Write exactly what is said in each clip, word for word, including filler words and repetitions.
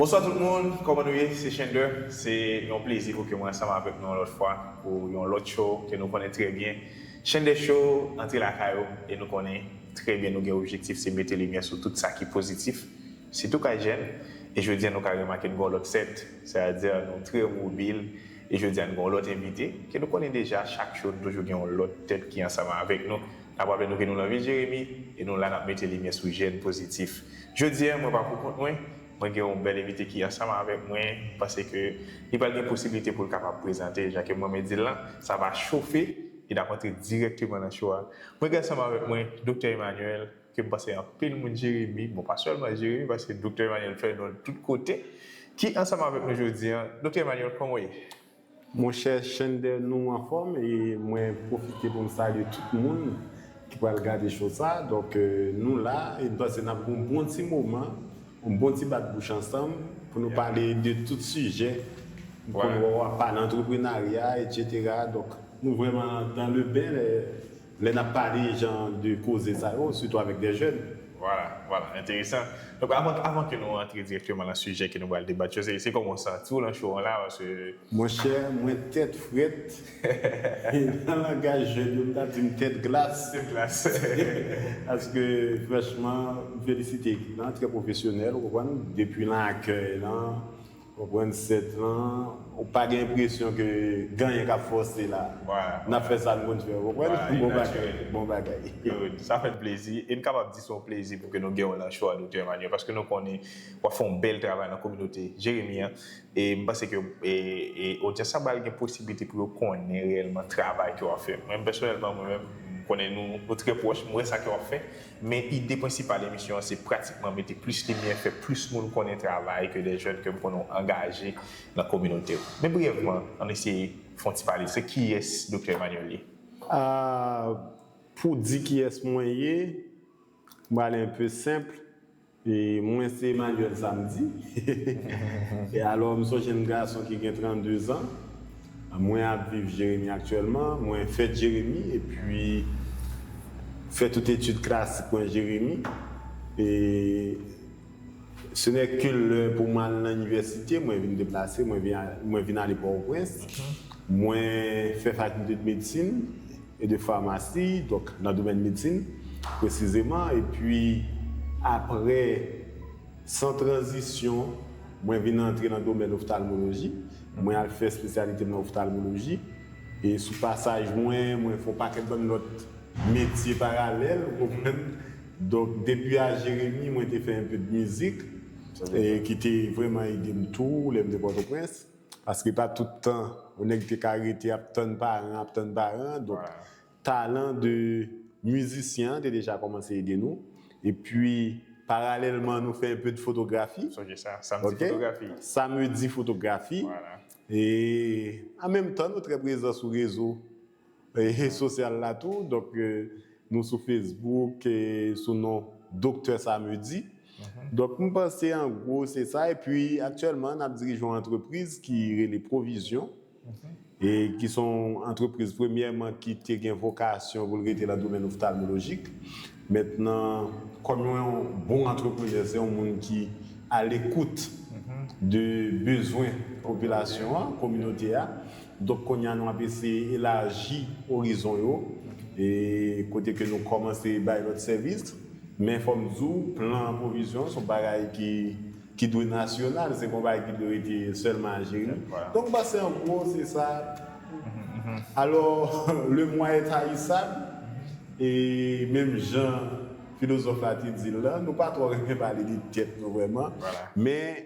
Bonswa tout moun, kòman nou ye? Se Chender. Se yon plezi pou ke mwen ansanm avèk nou yon lòt fwa pou yon lòt show ke nou konnen trè byen. Chender Show, antre lakay ou, e nou konnen trè byen nou gen objektif se mete limyè sou tout sa ki pozitif, sitou kay jèn. E jodi a nou ka remake n gen yon lòt sèt, sètadi nou trè mobil. E jodi a n gen yon lòt envite ke nou konnen deja, chak show nou toujou gen yon lòt tèt ki ansanm avèk nou. N ap raple nou ke nou nan vil Jeremi e nou la n ap mete limyè sou jèn pozitif. Jodi a mwen pa pou kont mwen, mwen gen yon bèl envite ki ansanm avèk mwen. M panse ke li pral gen posiblite pou l kapab prezante, jan ke mwen mwen di l lan, sa va chofe e n ap antre dirèkteman nan show a. Mwen gen ansanm avèk mwen Doktè Emmanuel, ke m panse anpil moun Jeremi, bon pa sèlman Jeremi, paske Doktè Emmanuel fè non l tout kote, ki ansanm avèk nou jodi a. Doktè Emmanuel, kòman w ye? Monchè Chender, nou anfòm e mwen pwofite pou m salye tout moun ki pral gade show sa. Donk, nou la e m panse n ap gen yon bon ti moman, yon bon ti bat bouch ansanm pou nou pale de tout sijè. M konn wè w ap pale antreprenarya, etsetera. Donk, nou vrèman dans le bain lè lè n ap pale jan de koze sa yo, sitou avèk de jèn. Vwala, vwala, enteresan. Donk, avan, avan ke nou antre dirèkteman nan sijè ke nou pral debat yo, se, se kòman w santi w lan show an la, paske Monchè, mwen tèt frèt. E nan langaj jèn yo, m ta di m tèt glas. Tèt glas. Paske, franchman, m felisite ekip lan, trè pwofesyonèl, ou konprann? Depi lan akèy lan, ou konprann, sèt lan, ou pa gen enpresyon ke gen anyen k ap fòse la. N ap fè sa n konn fè, ou konprann? Bon bagay, bon bagay. Good. Sa fè n plezi. E n kapab di se yon plezi pou ke nou gen w lan show a, Doktè Emmanuel, paske nou konnen w ap fè yon bèl travay nan kominote Jeremi an. E m panse ke e, e, odyans sa pral gen posiblite pou yo konnen reyèlman travay ke w ap fè. Mwen, pèsonèlman, mwen menm, m konnen nou, nou trè pwòch, m wè sa ke w ap fè. Men ide prensipal emisyon an, se pratikman mete plis limyè, fè plis moun konnen travay ke de jèn ke m konnen w angaje nan kominote w. Men briyèvman, ann eseye fè yon ti pale. Se kiyès Doktè Emmanuel ye? Ah, pou di kiyès mwen ye, m pral enpe senp. E mwen se Emmanuel Samedi. E alò, m se yon jèn gason ki gen trannde zan. Mwen ap viv Jeremi aktyèlman. Mwen fèt Jeremi epi fè tout etid klasik mwen Jeremi. E ce n'est que lè pou m al nan inivèsite, mwen vin deplase, mwen vin, mwen vin ale Pòtoprens. Mwen fè fakilte de medsin e de famasi, donk nan domèn medsin presizeman. Epi apre, san tranzisyon, mwen vin antre nan domèn oftalmoloji. Mwen al fè espesyalite m nan oftalmoloji. E sou pasaj mwen, mwen fè yon pakèt bann lòt metye paralèl, ou konprann? Donk, depi a Jeremi, mwen te fè enpe de mizik, e ki te vrèman ede m tou, lè m te Pòtoprens. Paske pa tout tan, yon nèg te ka rete ap tann paran, ap tann paran. Donk, talan de mizisyen an te deja kòmanse ede nou. Epi, paralèlman, nou fè enpe de fotografi. Sonje sa, Samedi Fotografi. Samedi Fotografi. E an menm tan, nou trè prezan sou rezo e, sosyal la tou. Donk, e, nou sou Facebook, e, sou non Doktè Samedi. Donk, m panse an gwo se sa. Epi, aktyèlman, n ap dirije yon antrepriz ki rele Pwovizyon. E ki se yon antrepriz, premyèman, ki te gen vokasyon pou l rete nan domèn oftalmolojik. Mentnan, kòm yon bon antreprenè, se yon moun ki a lekout de bezwen popilasyon an, kominote a. Donk, kounye a, nou ap eseye elaji orizon yo, e kote ke nou kòmanse bay lòt sèvis. Men fò m di w, plan Pwovizyon se yon bagay ki, ki dwe nasyonal, se pa yon bagay ki dwe rete sèlman a Jeremi. Donk, m panse an gwo, se sa. Alò, le moi est haïssable, e menm jan filozòf la te di l lan, nou pa twò renmen pale de tèt nou vrèman. Men,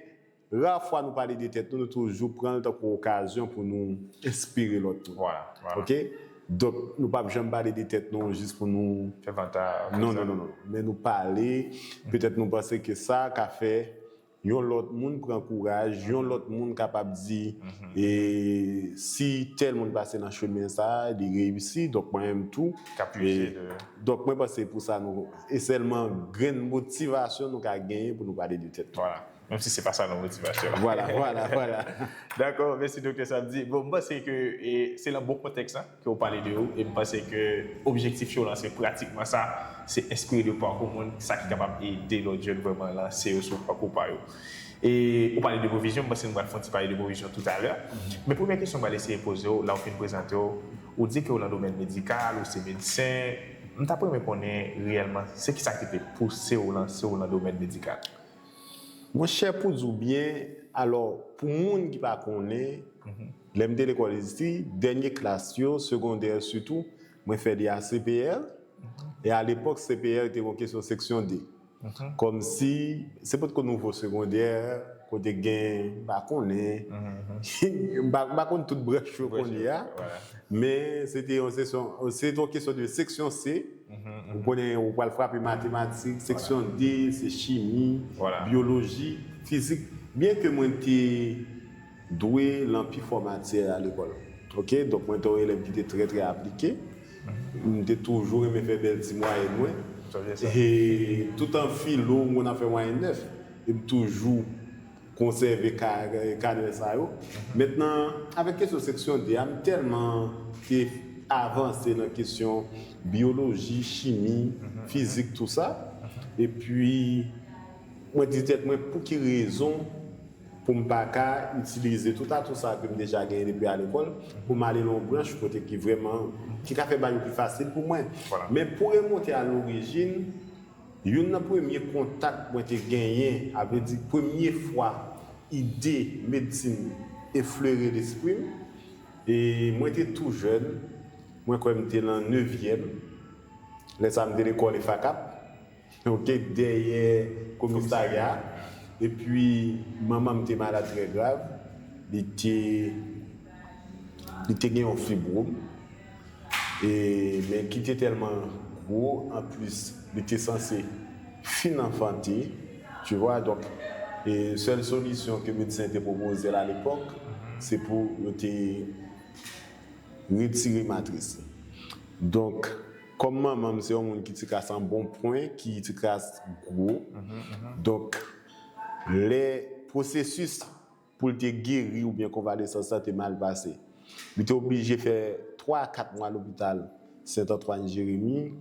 ra fwa nou pale de tèt nou, nou toujou pran l tankou okazyon pou nou enspire lòt moun. Oke? Donk, nou p ap janm pale de tèt nou jis pou nou. Fè vanta. Non, non, non, non. Men nou pale, petèt nou panse ke sa ka fè yon lòt moun pran kouraj, yon lòt moun kapab di, e si tèl moun pase nan chemen sa, li reyisi, donk mwen menm tou. Donk, mwen panse pou sa nou, e sèlman grenn motivasyon nou ka genyen pou nou pale de tèt nou. Menm si se pa sa nan motivasyon. Vwala, vwala, vwala. Dakò, mèsi Doktè Samedi. Bon, m panse ke e, se nan bon kontèks la ke w pale de yo, e m panse ke objektif show lan se pratikman sa, se enspire de pakou moun, sa ki kapab ede lòt jèn vrèman lanse yo sou pakou pa yo. E ou pale de pwovizyon, m panse nou pral fè yon ti pale de pwovizyon toutalè. Men premyè kesyon m pral eseye poze w, la w fin prezante w, ou di ke w nan domèn medikal, ou se medsen. M t ap renmen konnen reyèlman se kisa ki te pouse w, lanse w nan domèn medikal. Monchè, pou di w byen, alò, pou moun ki pa konnen, lè m te lekòl isi, dènye klas yo, segondè sitou, mwen fè li a C P L. E alepòk, C P L te yon kesyon seksyon de. Kòmsi, se potko nouvo segondè, kote gen, m pa konnen, m pa m pa konn tout branch yo kounye a, men se te yon seksyon, se te yon kesyon de seksyon C, ou konnen ou pral frape matematik, seksyon D, se chimi, byoloji, fizik. Byen ke mwen te dwe lan pi fò matyè a lekòl. Ok, donk mwen te yon elèv ki te trè, trè aplike. M te toujou renmen fè bèl ti mwayèn mwen. E tout an filo, m konn ap fè mwayèn nèf. E m toujou konsève ka- kanè sa yo. Mentnan, avèk kesyon seksyon D a, m tèlman te avanse nan kesyon byoloji, chimi, fizik, tou sa. Epi, mwen di tèt mwen, pou ki rezon pou m pa ka itilize tout atou sa ke m deja genyen depi a lekòl, pou m ale lan yon branch kote ki vrèman, ki ka fè bagay yo pi fasil pou mwen. Men pou remonte a lorijin, youn nan premye kontak mwen te genyen, a vle di premye fwa ide medsin eflere lespri m, e mwen te tou jèn, mwen kwè m te lan nevyèm, lè sa m te lekòl Efakap, ok, dèyè komisarya a. Epi, manman m te malad trè grav. Li te, li te gen yon fibwòm. E, men ki te tèlman gwo, anplis, li te sanse fin anfante, tu vois, donk, e sèl solisyon ke medsen te pwopoze l alepòk, se pou yo te retire matris li. Donk, kòm manman m se yon moun ki ti kras an bon pwen, ki ti kras gwo, donk, lè pwosesis pou l te geri oubyen konvalesans lan te mal pase, li te oblije fè twa a kat mwa lopital Sent Antwàn Jeremi,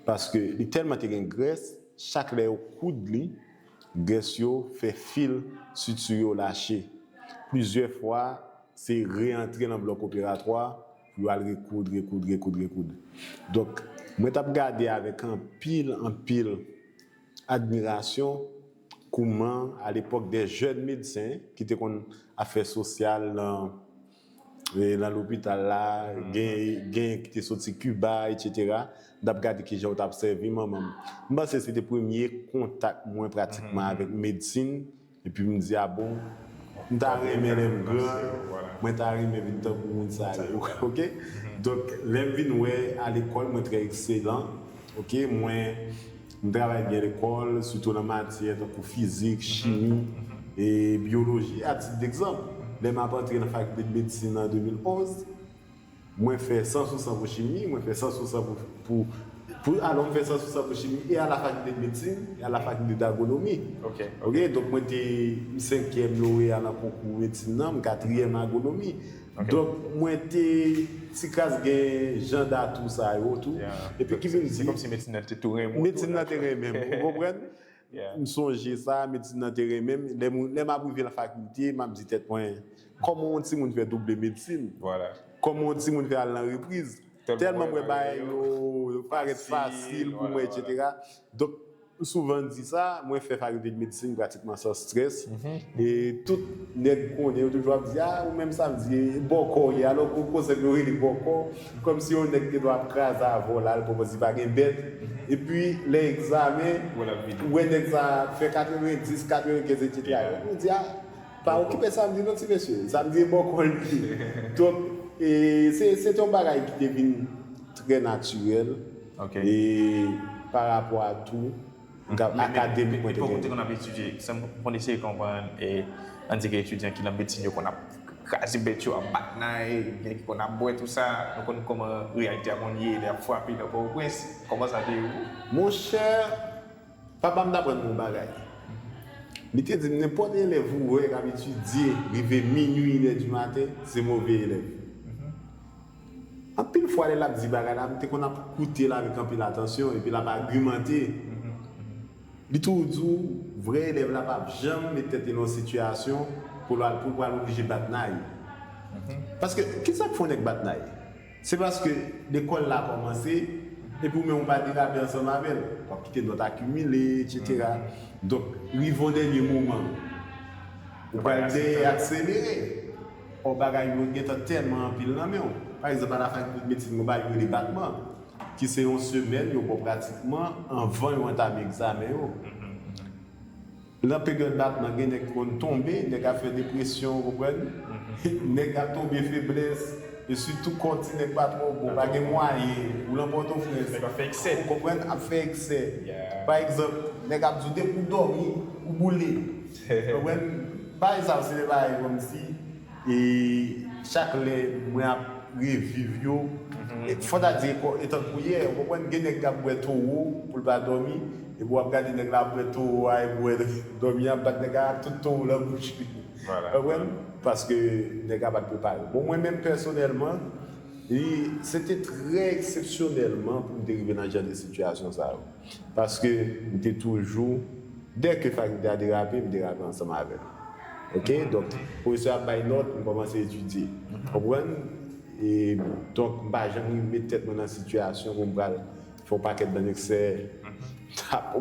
paske li tèlman te gen grès, chak lè yo koud li, grès yo fè fil siti yo lache. Plizyè fwa, se reantre nan blòk operatwa pou yo al rekoud, rekoud, rekoud, rekoud. Donk, mwen t ap gade avèk anpil, anpil admirasyon kouman, alepòk, de jèn medsen ki te konn ap fè sosyal nan, e, nan lopital la, gen, gen ki te soti Kiba, etsetera. M t ap gade kijan yo t ap sèvi manman m. M panse se te premye kontak mwen pratikman avèk medsin. Epi m di, a bon, m ta renmen lè m gran, mwen ta renmen vin tankou moun sa yo, ok? Donk, lè m vin wè a lekòl, mwen trè ekselan, ok? Mwen, m travay byen lekòl, sitou nan matyè tankou fizik, chimi, e byoloji. A tit degzanp, lè m ap antre nan fakilte de medsin an de mil onz, mwen fè san sou san pou chimi, mwen fè san sou san pou, pou, pou alò m fè san sou san pou chimi e a la fakilte de medsin e a la fakilte d'agronomi. Ok, donk mwen te m senkyèm loreya nan konkou medsin nan, m katriyèm agronomi. Donk mwen te ti kras gen jan datou sa yo tou. Epi ki vin di, se kòmsi medsin nan te tou renmen w, medsin nan te renmen m, ou konprann? M sonje sa, medsin nan te renmen m. Lè m, lè m ap rive nan fakilte, m ap di tèt mwen, kòman yon timoun fè double medsin? Kòman yon timoun fè al nan repriz? Tèlman m wè bagay yo parèt fasil pou mwen, etsetera. Donk, m souvan di sa, mwen fè fakilte de medsin pratikman san strès. E tout nèg konnen, yo toujou ap di, a, ou menm sa m di, bòkò w ye, alò ke konsèp yo rele bòkò. Kòmsi yon nèg te dwe ap kraze avè w la, l poko di pa gen bèt. Epi, lè egzamen, ou wè nèg sa ap fè katrevendis, katrevenkenz, etsetera. Ou di, a, pa okipe sa m di non, ti mesye. Sa m di e bòkò l ye. Donk, e, se, se te yon bagay ki te vin trè natirèl. E, pa rapò a tou, akademik mwen te genyen. Epòk ou te konn ap etidye, sa m konn eseye konprann, e, ann di ke etidyan ki nan medsin yo konn ap kraze bèt yo, ap bat nan, e, gen ki konn ap bwè, tou sa, nou konn kòman reyalite a konn ye, lè y ap frape nan Pòtoprens, kòman sa te ye pou ou? Monchè, papa m t aprann mwen yon bagay. Li te di m, nenpòt elèv ou wè k ap etidye rive minui, inè di maten, se move elèv. Anpil fwa, lè l ap di bagay la, m te konn ap koute l avèk anpil atansyon, epi l ap agimante. Li toujou di w, Vrè elèv la p ap janm met tèt li nan yon sitiyasyon pou l al, pou l pral oblije bat nay. Paske, ki sa k fè yon nèg bat nay? Se paske lekòl la kòmanse, epi ou menm ou pa derape ansanm avè l. W ap kite nòt akimile, etsetera. Donk, rive yon dènye moman, ou pral deye akselere. Ò, bagay yo gentan tèlman anpil nan men w. Pa egzanp, a la fakilte de medsin, gen yon bagay yo rele batman, ki se yon semèn yo ba w pratikman anvan yo antame egzamen yo. Nan peryòd batman, gen nèg ki konn tonbe, nèg ap fè depresyon, ou konprann? Nèg ap tonbe feblès, e sitou kò ti nèg pa twò bon, pa gen mwayen, ou nan Pòtoprens, nèg ap fè eksè, ou konprann, ap fè eksè. Pa egzanp, nèg ap di w depi w dòmi, ou boule. Ou konprann? Bagay sa yo, se de bagay kòmsi E chak lè mwen ap reviv yo, e fò ta di e tankou yè, ou konprann, gen nèg k ap bwè towo pou l pa dòmi, epi w ap gade nèg la ap bwè towo a, epi w wè dòmi ap bat nèg la ak tout towo nan bouch li. Ou konprann? Paske nèg la pa t prepare. Bon, mwen menm pèsonèlman, li, se te trè eksepsyonèlman pou m te rive nan jan de sitiyasyon sa yo. Paske m te toujou, dèke fakilte a derape, m derape ansanm avè l. Oke? Donk, pwofesè ap bay nòt, m kòmanse etidye. Konprann? E, donk, m pa janm met tèt mwen nan sitiyasyon pou m pral fè yon pakèt bann eksè.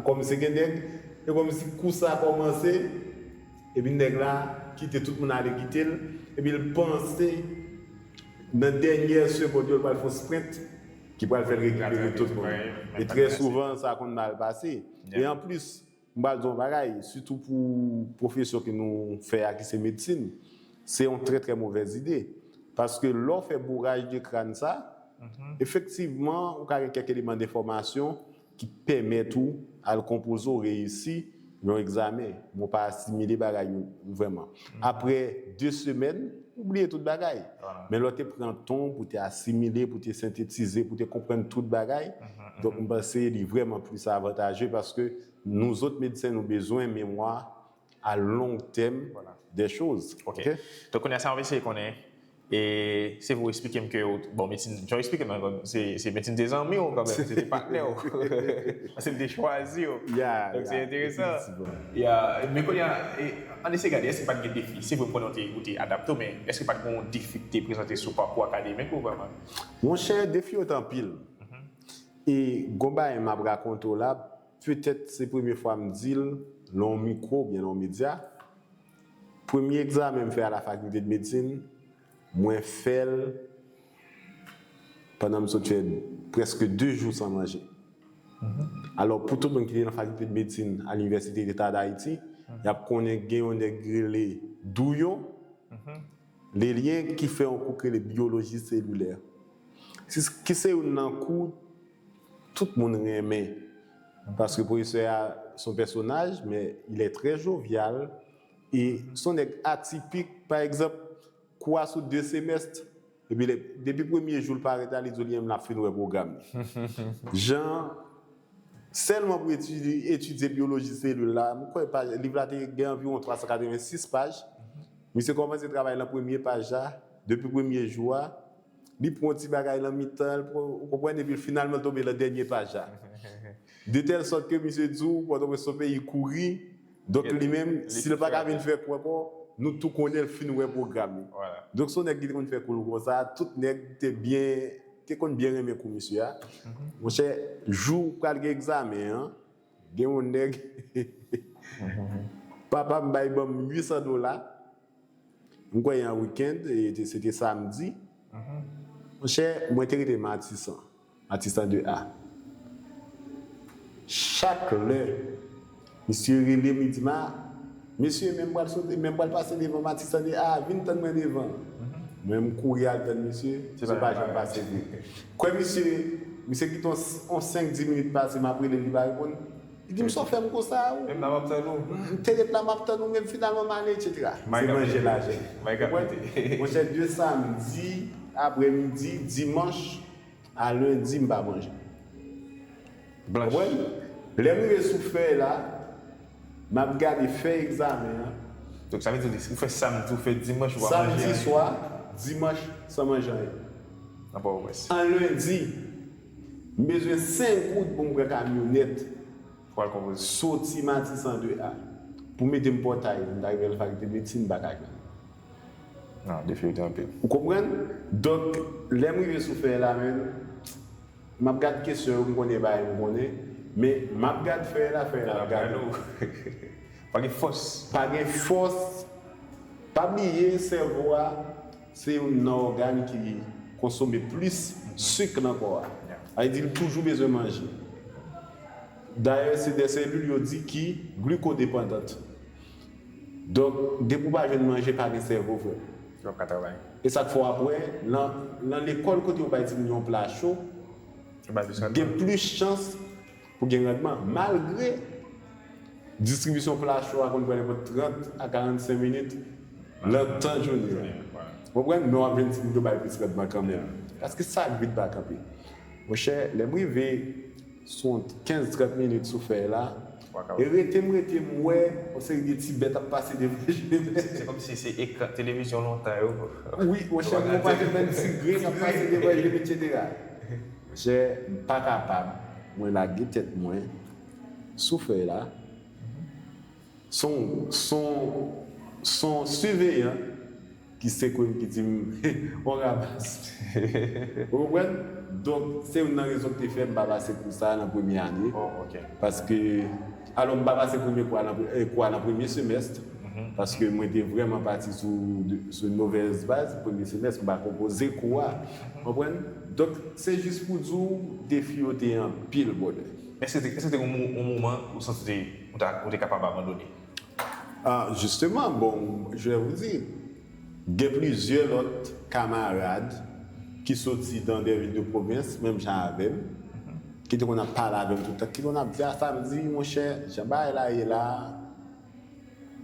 Kòmsi gen nèg, e kòmsi kou sa kòmanse, epi nèg la kite tout moun ale kite l, epi l panse nan dènyè segond yo, l pral fè yon sprint ki pral fè l rekipere tout moun. E trè souvan, sa konn mal pase. E anplis, m pral di w yon bagay, sitou pou pwofesyon ke nou fè a, ki se medsin, se yon trè, trè movèz ide. Paske lè w fè bouraj de kràn sa, efektivman, ou ka gen kèk eleman denfòmasyon ki pèmèt ou al konpoze w reyisi yon egzamen, men w pa asimile bagay yo vrèman. Apre de semèn, ou bliye tout bagay. Men lè w te pran tan w pou te asimile, pou te sentetize, pou te konprann tout bagay, donk, m panse li vrèman plis avantaje paske nou zòt medsen, nou bezwen memwa a long tèm de choz. Oke? Donk, kounye a sa, w ap eseye konnen E se pou w eksplike m ke, bon, medsin, jan w eksplike m nan, se, se medsin te zanmi w kanmenm, se te patnè w. Paske l te chwazi w. Donk, se enteresan. Ya, men kounye a, e, ann eseye gade, èske pa t gen defi? Se vre, m konnen w te, ou te adapte w, men èske pa t gen yon defi ki te prezante sou pakou akademik ou vrèman? Monchè, defi yo te anpil. E gon bagay m ap rakonte w la, petèt se premye fwa m di l nan yon mikwo oubyen nan yon medya. Premye egzamen m fè a la fakilte de medsin, mwen fè l pandan m sot fè prèske de jou san manje. Alò, pou tout moun ki te nan fakilte de medsin a Linivèsite Deta d Ayiti, y ap konnen gen yon nèg ki rele Douyon Lelyen ki fè yon kou ki rele byoloji selilè. Ki se youn nan kou tout moun renmen. Paske pwofesè a se yon pèsonaj, men il est très jovial. E se yon nèg atipik, pa egzanp, kou a sou de semès, epi lè, depi premye jou l parèt la, li di w li menm l ap fin wè pwogram li. Jan, sèlman pou etidye, etidye byoloji selil la, m kwè paj, liv la te gen anviwon twa san katrevensis paj. Misye kòmanse travay nan premye paj la, depi premye jou a, li pran yon ti bagay nan mitan l, ou konprann, epi finalman l tonbe nan dènye paj la. De tèl sòt ke misye di w, Pòtoprens se yon peyi kouri, donk li menm, si l pa ka vin fè kou ankò, nou tou konnen l fin wè pwogram li. Donk se yon nèg ki te konn fè kou l konsa, tout nèg te byen, te konn byen renmen kou misye a. Monchè, jou pral gen egzamen an, gen yon nèg, papa m bay ban m uit san dola, m kwè yon wikenn, e te, se te samdi. Monchè, mwen te rete Matisan, Matisan de A. Chak lè, misye rele m, li di m, a, mesye, men m pral sote, men m pral pase devan Matisan de A, vin tann mwen devan. Mwen, m kouri al tann misye, misye pa janm pase vre. Kwè misye, misye kite yon, yon senk, dis minit pase, m ap rele l, li pa reponn. Li di m, sa w fè m konsa, ou? Menm la m ap tann ou. M te ret la, m ap tann ou, men finalman m ale, etsetera. Se manje lajan. Monchè, de samdi aprèmidi, dimanch a lendi, m pa manje. Blanch. Konprann? Lè m rive sou fèy la, m ap gade fèy egzamen an. Donk, sa vle di, ou fè samdi, ou fè dimanch, ou pa manje anyen. Samdi swa, dimanch, san manje anyen. Nan Pòtoprens. An lendi, m bezwen senk goud pou m pran kamyonèt. Pou al konpoze. Soti Matisan de A. Pou mete m pòtay, m ta rive al fakilte medsin, m pa ka jwenn. Non, defi yo te anpil. Ou konprann? Donk, lè m rive sou fèy la, menm, m ap gad kesyon yo, m konnen bagay m konnen, men m ap gad fèy la, fèy la ap gade m. Pa gen fòs. Pa gen fòs. Pa bliye, sèvo a, se youn nan ògàn ki konsome plis sik nan kò a. Sa vle di, li toujou bezwen manje. Dayè, se de selil yo di ki glikodepandan. Donk, depi w pa jwenn manje, pa gen sèvo, frè. Yo pa ka travay. E sa k fè w ap wè, nan, nan lekòl kote yo bay timoun yo yon pla cho, gen plis chans pou gen randman. Malgre distribisyon pla cho a konn pran nenpòt trant a karannsenk minit nan tan jounen an. Ou konprann? Men w ap jwenn timoun yo bay plis randman kanmenm. Paske sa vit pa kanpe. Monchè, lè m rive sou yon kenz trant minit sou fèy la, e rete m rete m wè yon seri de ti bèt ap pase devan je m. Se kòmsi se ekran televizyon lontan yo. Wi, monchè, m wè yon pakèt bann ti grenn ap pase devan je m, etsetera. Monchè, m pa kapab. Mwen lage tèt mwen sou fèy la. Son, son, son siveyan ki sekwe m, ki di m, on rabas. Ou konprann? Donk, se youn nan rezon ki te fè m pa pase kou sa a nan premye ane. Oh, ok. Paske, alò, m pa pase premye kou a nan, eh, kou a nan premye semès. Paske mwen te vrèman pati sou, sou yon movèz baz. Premye semès, m pa konpoze kou a. Konprann? Donk, se jis pou di w, defi yo te anpil, brother. Èske te, èske te yon mo- yon moman ou santi te, ou ta, ou te kapab abandone? Ah, justement, bon, je vais vous dire, gen plizyè lòt kamarad ki soti dan de vil de pwovens, menm jan avè m, ki te konn ap pale avè m tout tan, ki konn ap di, a, samdi, monchè, jan bagay la ye la,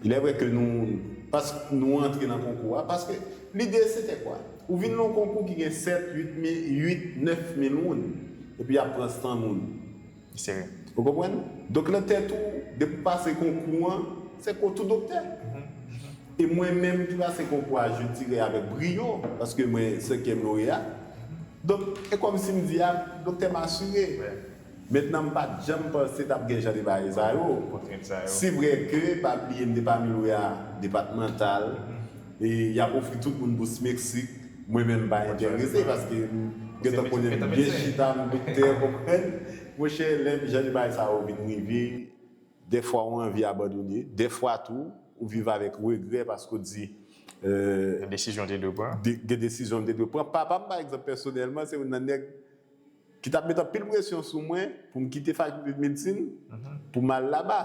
il est vrai que nou, pas, nou antre nan konkou a, paske lide se te kwa? Ou vin nan yon konkou ki gen sèt, uit mil, uit, nèf mil moun, epi y ap pran san moun. Serye. Ou konprann? Donk, nan tèt ou, depi w pase konkou an, se kou tou doktè. E mwen menm ki pase konkou a, je dirais, avèk brio, paske mwen senkyèm loreya. Donk, e kòmsi m di a, doktè m asire. Mentnan, m pa t janm panse t ap gen jan de bagay sa yo. Kontrent sa yo. Se vre ke, pa bliye, m te pami loreya depatmantal, e y ap ofri tout moun bous Meksik. Mwen menm, m pa enterese, paske m gentan konnen m byen chita, m doktè, konprann? Monchè, lè jan de bagay sa yo vin rive, dèfwa ou anvi abandone, dèfwa tou, ou viv avèk regrè paske w di, euh, Gen desizyon te dwe pran. de, gen desizyon m te dwe pran. Papa m, pa egzanp, pèsonèlman, se youn nan nèg ki t ap met anpil presyon sou mwen pou m kite fakilte de medsin, pou m al laba.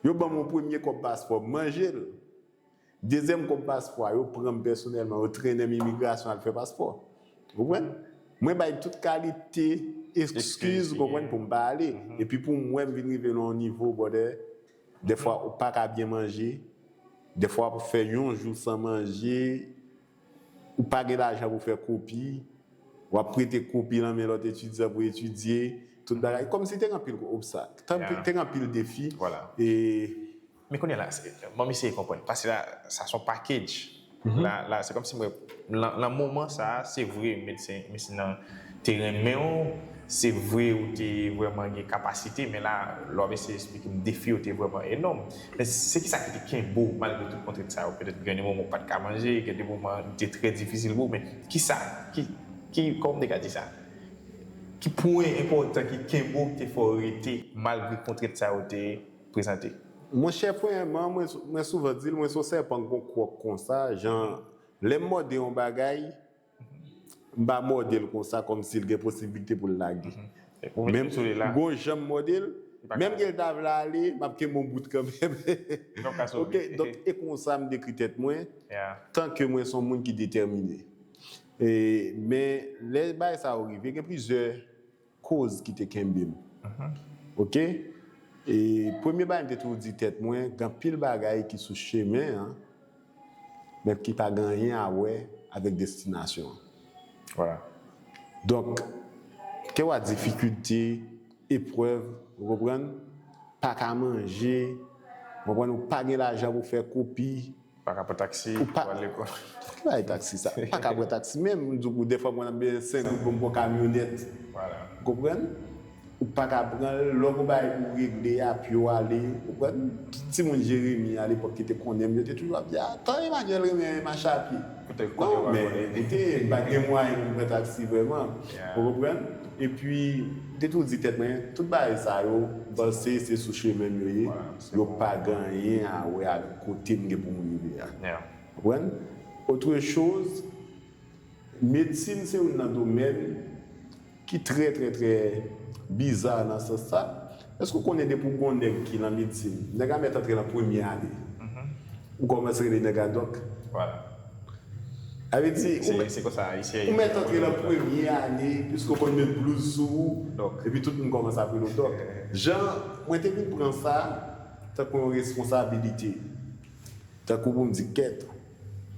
Yo ban m yon premye kòb paspò, m manje l. Dezyèm kòb paspò a, yo pran m pèsonèlman, yo trennen m imigrasyon al fè paspò. Ou konprann? Mwen bay tout kalite eskiz, ou konprann, pou m pa ale. Epi pou m wè m vin rive nan yon nivo, brother, dèfwa ou pa ka byen manje, dèfwa w ap fè yon jou san manje, ou pa gen lajan pou fè kopi, w ap prete kopi nan men lòt etidyan pou etidye, tout bagay. Kòmsi te gen anpil obstak, te gen anpil defi. Vwala. E Men kounye a la, se- ban m eseye konprann. Paske la, sa se yon package. La, la, se kòmsi mwen, nan, nan moman sa a, se vre, medsen, medsen nan te renmen w, se vre, ou te vrèman gen kapasite, men la, lè w ap eseye esplike m, defi yo te vrèman enòm. Men se kisa ki te kenbe w, malgre tout kontrent sa yo? Petèt, gen de moman ou pa t ka manje, gen de moman li te trè difisil pou ou, men kisa, ki, ki, kòman m te ka di sa? Ki pwen enpòtan ki kenbe w, ki te fè w rete, malgre kontrent sa yo te prezante? Monchè, premyèman, mwen, mwen souvan di l, mwen se yon sèpan k gon kwòk konsa, jan, lè m mòde yon bagay, m pa mòde l konsa kòmsi l gen posiblite pou l lage. Ou mete l sou li la. Gon jan m mòde l, menm ke l ta vle ale, m ap kenbe yon bout kanmenm. Donk, ka sove. Ok, donk, e konsa m dekri tèt mwen, tanke mwen se yon moun ki detèmine. E, men, lè bagay sa yo rive, gen plizyè koz ki te kenbe m. Ok? E premye bagay m te toujou di tèt mwen, gen anpil bagay ki sou chemen an, men ki pa gen anyen a wè avèk destinasyon an. Vwala. Donk, kèlkeswa difikilte, eprèv, ou konprann? Pa ka manje, ou konprann? Ou pa gen lajan pou fè kopi, Pa ka pran taksi, ou pa pou al lekòl. Ki bagay taksi sa? Pa ka pran taksi menm, m di w, dèfwa mwen ap benyen senk goud pou m pran kamyonèt. Vwala. Ou konprann? Ou pa ka pran l, lè w gon bagay pou w regle a, pye w ale, ou konprann? Tout timoun Jeremi alepòk ki te konnen m, yo te toujou ap di, "A, tan Emmanuel renmen mache a pye." Non, men, koute, m pa t gen mwayen pou m pran taksi vrèman. Ou konprann? Epi, m te toujou di tèt mwen, tout bagay sa yo, m panse se sou chemen m yo ye, yo pa gen anyen a wè avèk kote m gen pou m rive a. Ou konprann? Autre chose, medsin se youn nan domèn ki trè, trè, trè biza nan sans sa. Èske w konnen depi w gon nèg ki nan medsin, nèg la mèt antre nan premye ane, ou kòmanse rele nèg la dòk? Sa vle di, ou mèt antre nan premye ane, piske w konn met blouz sou ou, epi tout moun kòmanse ap rele w dòk. Jan, mwen te vin pran sa tankou yon responsabilite. Tankou pou m di kèt,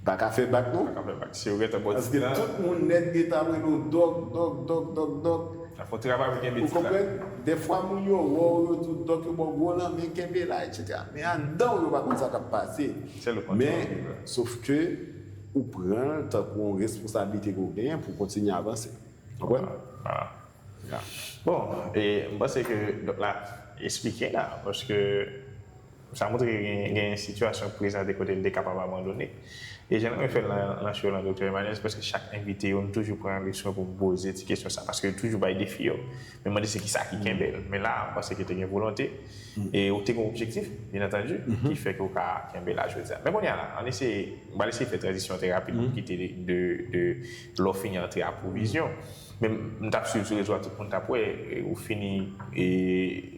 pa ka fè bak non. Pa ka fè bak. Si yo gentan bò ti la. Paske tout moun nèt gentan ap rele w dòk, dòk, dòk, dòk, dòk. Ap fè yon travay pou kenbe ti la. Ou konprann? Dèfwa moun yo wè w, yo di w dòk, yo ba w gwo lanmen, kenbe la, etsetera. Men anndan w, yo pa konn sa k ap pase. Men, sof ke ou pran l tankou yon responsablite ke w genyen pou w kontinye avanse. Ou konprann? Bon, e m panse ke dòk la esplike la, paske sa montre ke gen, gen sitiyasyon k prezante kote l te kapab abandone. E jan mwen fè l nan, nan show lan, Doktè Emmanuel, se paske chak envite yo, m toujou pran le swen pou m poze ti kesyon sa, paske yo toujou bay defi yo. Men mande se kisa ki kenbe l. Men la, m panse ke te gen volonte, e ou te gen objektif, byen antandi, ki fè ke w ka kenbe la jodi a. Men kounye a la, ann eseye, m pral eseye fè tranzisyon trè rapid pou m kite de, de lè w fini antre a pwovizyon. Men m t ap swiv sou rezo a, tout moun t ap wè, e, ou fini, e,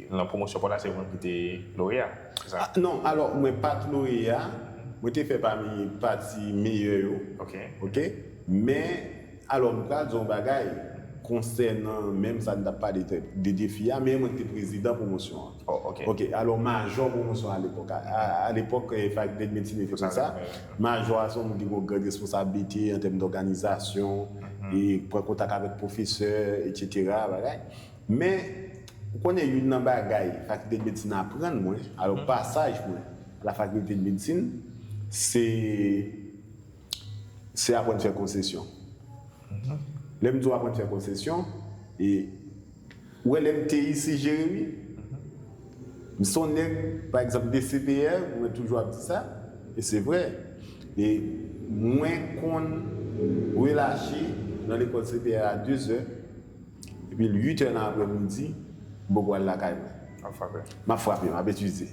nan pwomosyon pa w la, se ou menm ki te loreya. Se sa? Non, alò, mwen pa t loreya. Mwen te fè pami pati meyè yo. Ok. Men, alò, m pral di w yon bagay konsènan menm sa n t ap pale de defi a, men mwen ki te prezidan pwomosyon an. Ok, alò, majò pwomosyon alepòk. Alepòk, Fakilte de Medsin te konsa. Majò a se yon moun ki gen yon gran responsablite an tèm dòganizasyon, e pran kontak avèk pwofesè, etsetera, bagay. Men, ou konnen youn nan bagay Fakilte de Medsin aprann mwen, alò pasaj mwen a la Fakilte de Medsin, se, se aprann fè konsesyon. Lè m di w aprann fè konsesyon, e ou wè lè m te isi Jeremi, m se yon nèg, pa egzanp, m te C P R, mwen toujou ap di sa, e se vre. E mwen konn relache nan lekòl C P R a de zè, epi uit è nan aprèmidi, m poko al lakay mwen. M ap frape, m ap etidye.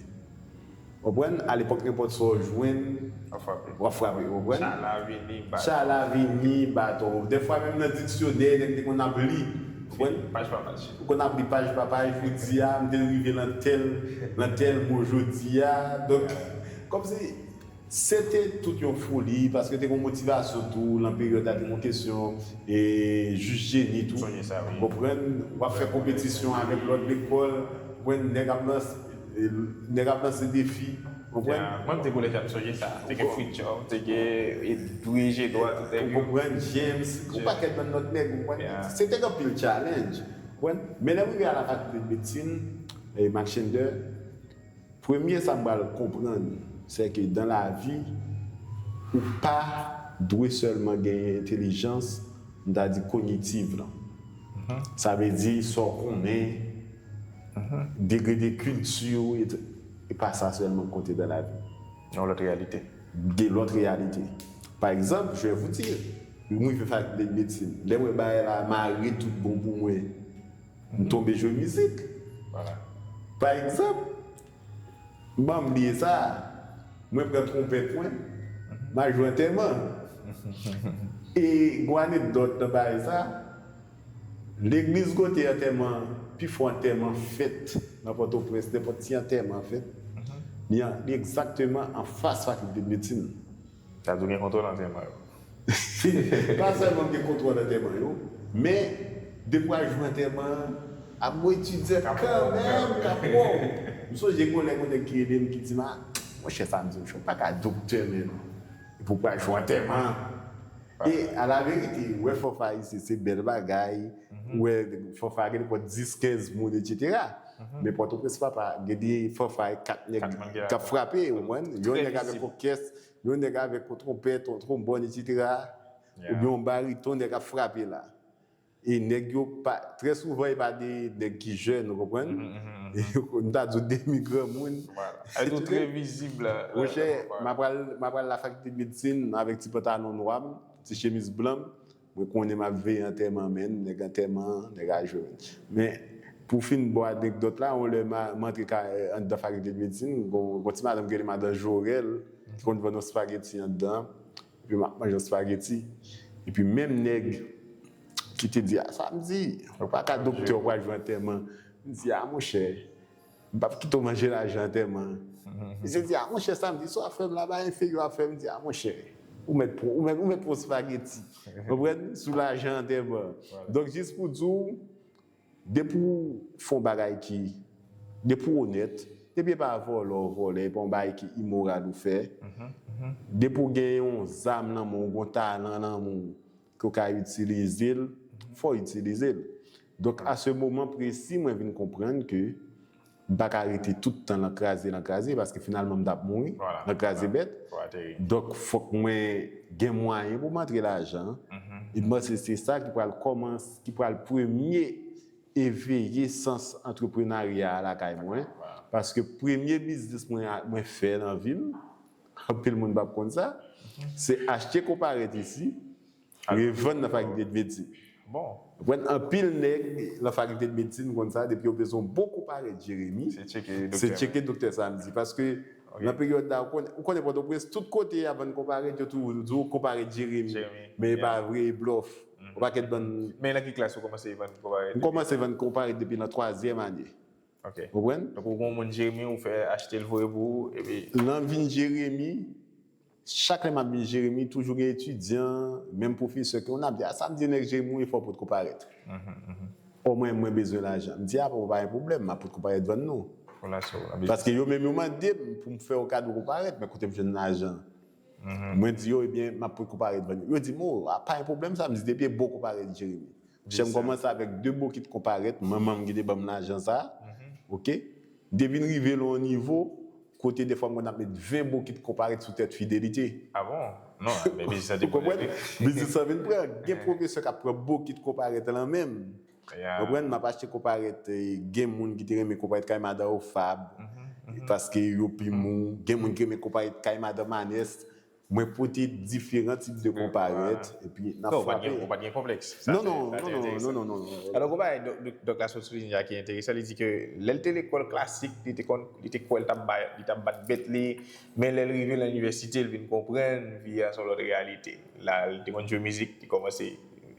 Konprann? Alepòk, nenpòt sa w jwenn, w ap frape, konprann? Chala vini, baton. Chala vini, baton. Dèfwa, menm nan diksyonè, nèg te konn ap li. Konprann? Paj pa paj. Ou konn ap li paj pa paj, jodi a, m te rive nan tèl, nan tèl mo jodi a. Donk, kòmsi, se te tout yon foli, paske te gen yon motivasyon tou, nan peryòd la, te gen yon kesyon, e, jis jeni tou. Konprann? W ap fè konpetisyon avèk lòt lekòl, konprann? Nèg ap lanse, nèg ap lanse defi. Konprann? Mwen, m te kolèj, m sonje sa. Te gen Fritz Job, te gen Edwige Edouard, tout nèg yo. Ou konprann? James, yon pakèt bann lòt nèg, ou konprann? Se te gen anpil challenge. Konprann? Men lè m rive a la Fakilte de Medsin, e, Max Schander, premye sa m pral konprann, se ke dan lavi, ou pa dwe sèlman genyen entèlijans, m ta di, konyitiv lan. Sa vle di, sa w konnen, degre de kilti w, e, e pa sa sèlman k konte dan lavi. Gen lòt reyalite. Gen lòt reyalite. Pa egzanp, je vais vous dire, m rive fakilte de medsin. Lè m wè bagay la mare tout bon pou mwen, m tonbe jwe mizik. Pa egzanp, m pa bliye sa, mwen pran twonpèt mwen, m al jwe antèman. E gon anekdòt nan bagay sa, legliz kote antèman, pifò antèman fèt nan Pòtoprens, nenpòt ti antèman fèt, li an, li egzakteman anfas fakilte de medsin. Sa vle di w gen kontwòl antèman yo. Pa sèlman m gen kontwòl antèman yo, men depi w al jwe antèman an, ap gon etidyan kanmenm k ap wè w. M sonje gon lè gon nèg ki rele m ki di m, a, monchè, sa m di w, ou pa ka doktè menm, epi w pral jwe antèman. E alaverite, wè fanfa isi, se bèl bagay, wè fanfa gen nenpòt dis, kenz moun, etsetera. Men Pòtoprens, papa, gen de fanfa e kat nèg k ap frape, ou konprann? Yon nèg avèk yon kès, yon nèg avèk yon twonpèt, yon twonbòn, etsetera. Oubyen yon bariton, nèg ap frape la. E nèg yo pa, trè souvan, e pa de nèg ki jèn, ou konprann? M ta di w demi granmoun. Monchè, m apral la fakilté de medsin avèk ti pantalon nwa m, ti chemiz blan m. Mwen konnen m ap veye antèman, men nèg antèman, nèg a jwe. Men, pou fin bò anekdòt la, yon lè m antre anndan fakilté de medsin, gon ti madanm ki rele madan Jorèl, ki konn vann yon spageti anndan. Epi m ap manje yon spageti. Epi menm nèg ki te di, a, samdi, ou pa ka doktè, ou pral jwe antèman. M di, a, monchè, m p ap kite w manje lajan antèman. Misye di, a, monchè, samdi, sa w ap fè m la, bagay enferi w ap fè m. M di, a, monchè, ou mèt pran, ou mèt, ou mèt pran yon spageti. Konprann? Sou lajan antèman. Donk, jis pou di w, depi w fè yon bagay ki, depi w onèt, depi e pa vòlè w vòlè, e pa yon bagay ki imoral ou fè, depi w gen yon zam nan men w, ou gen yon talan nan men w, ke w ka itilize l, fò w itilize l. Donk, a se moman presi, mwen vin konprann ke m pa ka rete tout tan nan kraze, nan kraze, paske finalman m t ap mouri, nan kraze bèt. Donk, fòk mwen gen mwayen pou m antre lajan. E m panse se sa ki pral kòmanse, ki pral premye eveye sans antreprenarya a lakay mwen. Paske premye biznis mwen, mwen fè nan vi m, anpil moun p ap konn sa, se achte konparèt isi, revann nan fakilté de medsin. Bon. Ou konprann, anpil nèg nan fakilté de medsin konn sa, depi yo bezwen yon bon konparèt Jeremi, se tcheke doktè Samdi. Paske nan peryòd la, ou konnen, ou konnen Pòtoprens, tout kote y ap vann konparèt, yo toujou di w konparèt Jeremi. Men e pa vre, e blòf. Yon pakèt bann. Men nan ki klas ou kòmanse vann konparèt? M kòmanse vann konparèt depi nan twazyèm ane. Ok. Ou konprann? Donk, ou gen yon moun Jeremi, ou fè achte l voye pou ou, epi. Lè m vin Jeremi, chak lè m ap vin Jeremi, toujou gen etidyan, menm pwofesè ke yon ap di, a, Samdi nèg Jeremi, ou fò pot konparèt. O mwen, mwen bezwen lajan. M di, a, bon, pa gen pwoblèm, m ap pot konparèt vann nou. Paske yo menm, yo mande m pou m fè yo kado konparèt, men kote m jwenn lajan? Mwen di yo, ebyen, m ap pot konparèt vann yo. Yo di m, o, a, pa gen pwoblèm, Samdi, depi e bon konparèt Jeremi. Chè m kòmanse avèk de bokit konparèt, manman m ki te ban m lajan sa, oke? M te vin rive nan yon nivo, kote dèfwa m konn ap met ven bokit konparèt sou tèt Fidelite. A bon? Non, men biznis lan te bon. Ou konprann? Biznis lan vin pran. Gen pwofesè k ap pran bokit konparèt lan menm. Ou konprann? M ap achte konparèt, gen moun ki te renmen konparèt kay madan Ofab, paske yo pi mou. Gen moun ki renmen konparèt kay madan Manès. Mwen pote diferan tip de konparèt, epi n ap frape. Ou pa t gen konplèks. Non, non, non, non, non, non. Alò, gon bagay Dòk Lassos souliye a ki enteresan, li di ke lè l te lekòl klasik, li te konn, li te kwè l t ap bay, li t ap bat bèt li, men lè l rive nan inivèsite, l vin konprann vi a se yon lòt reyalite. La, li te konn jwe mizik, li kòmanse,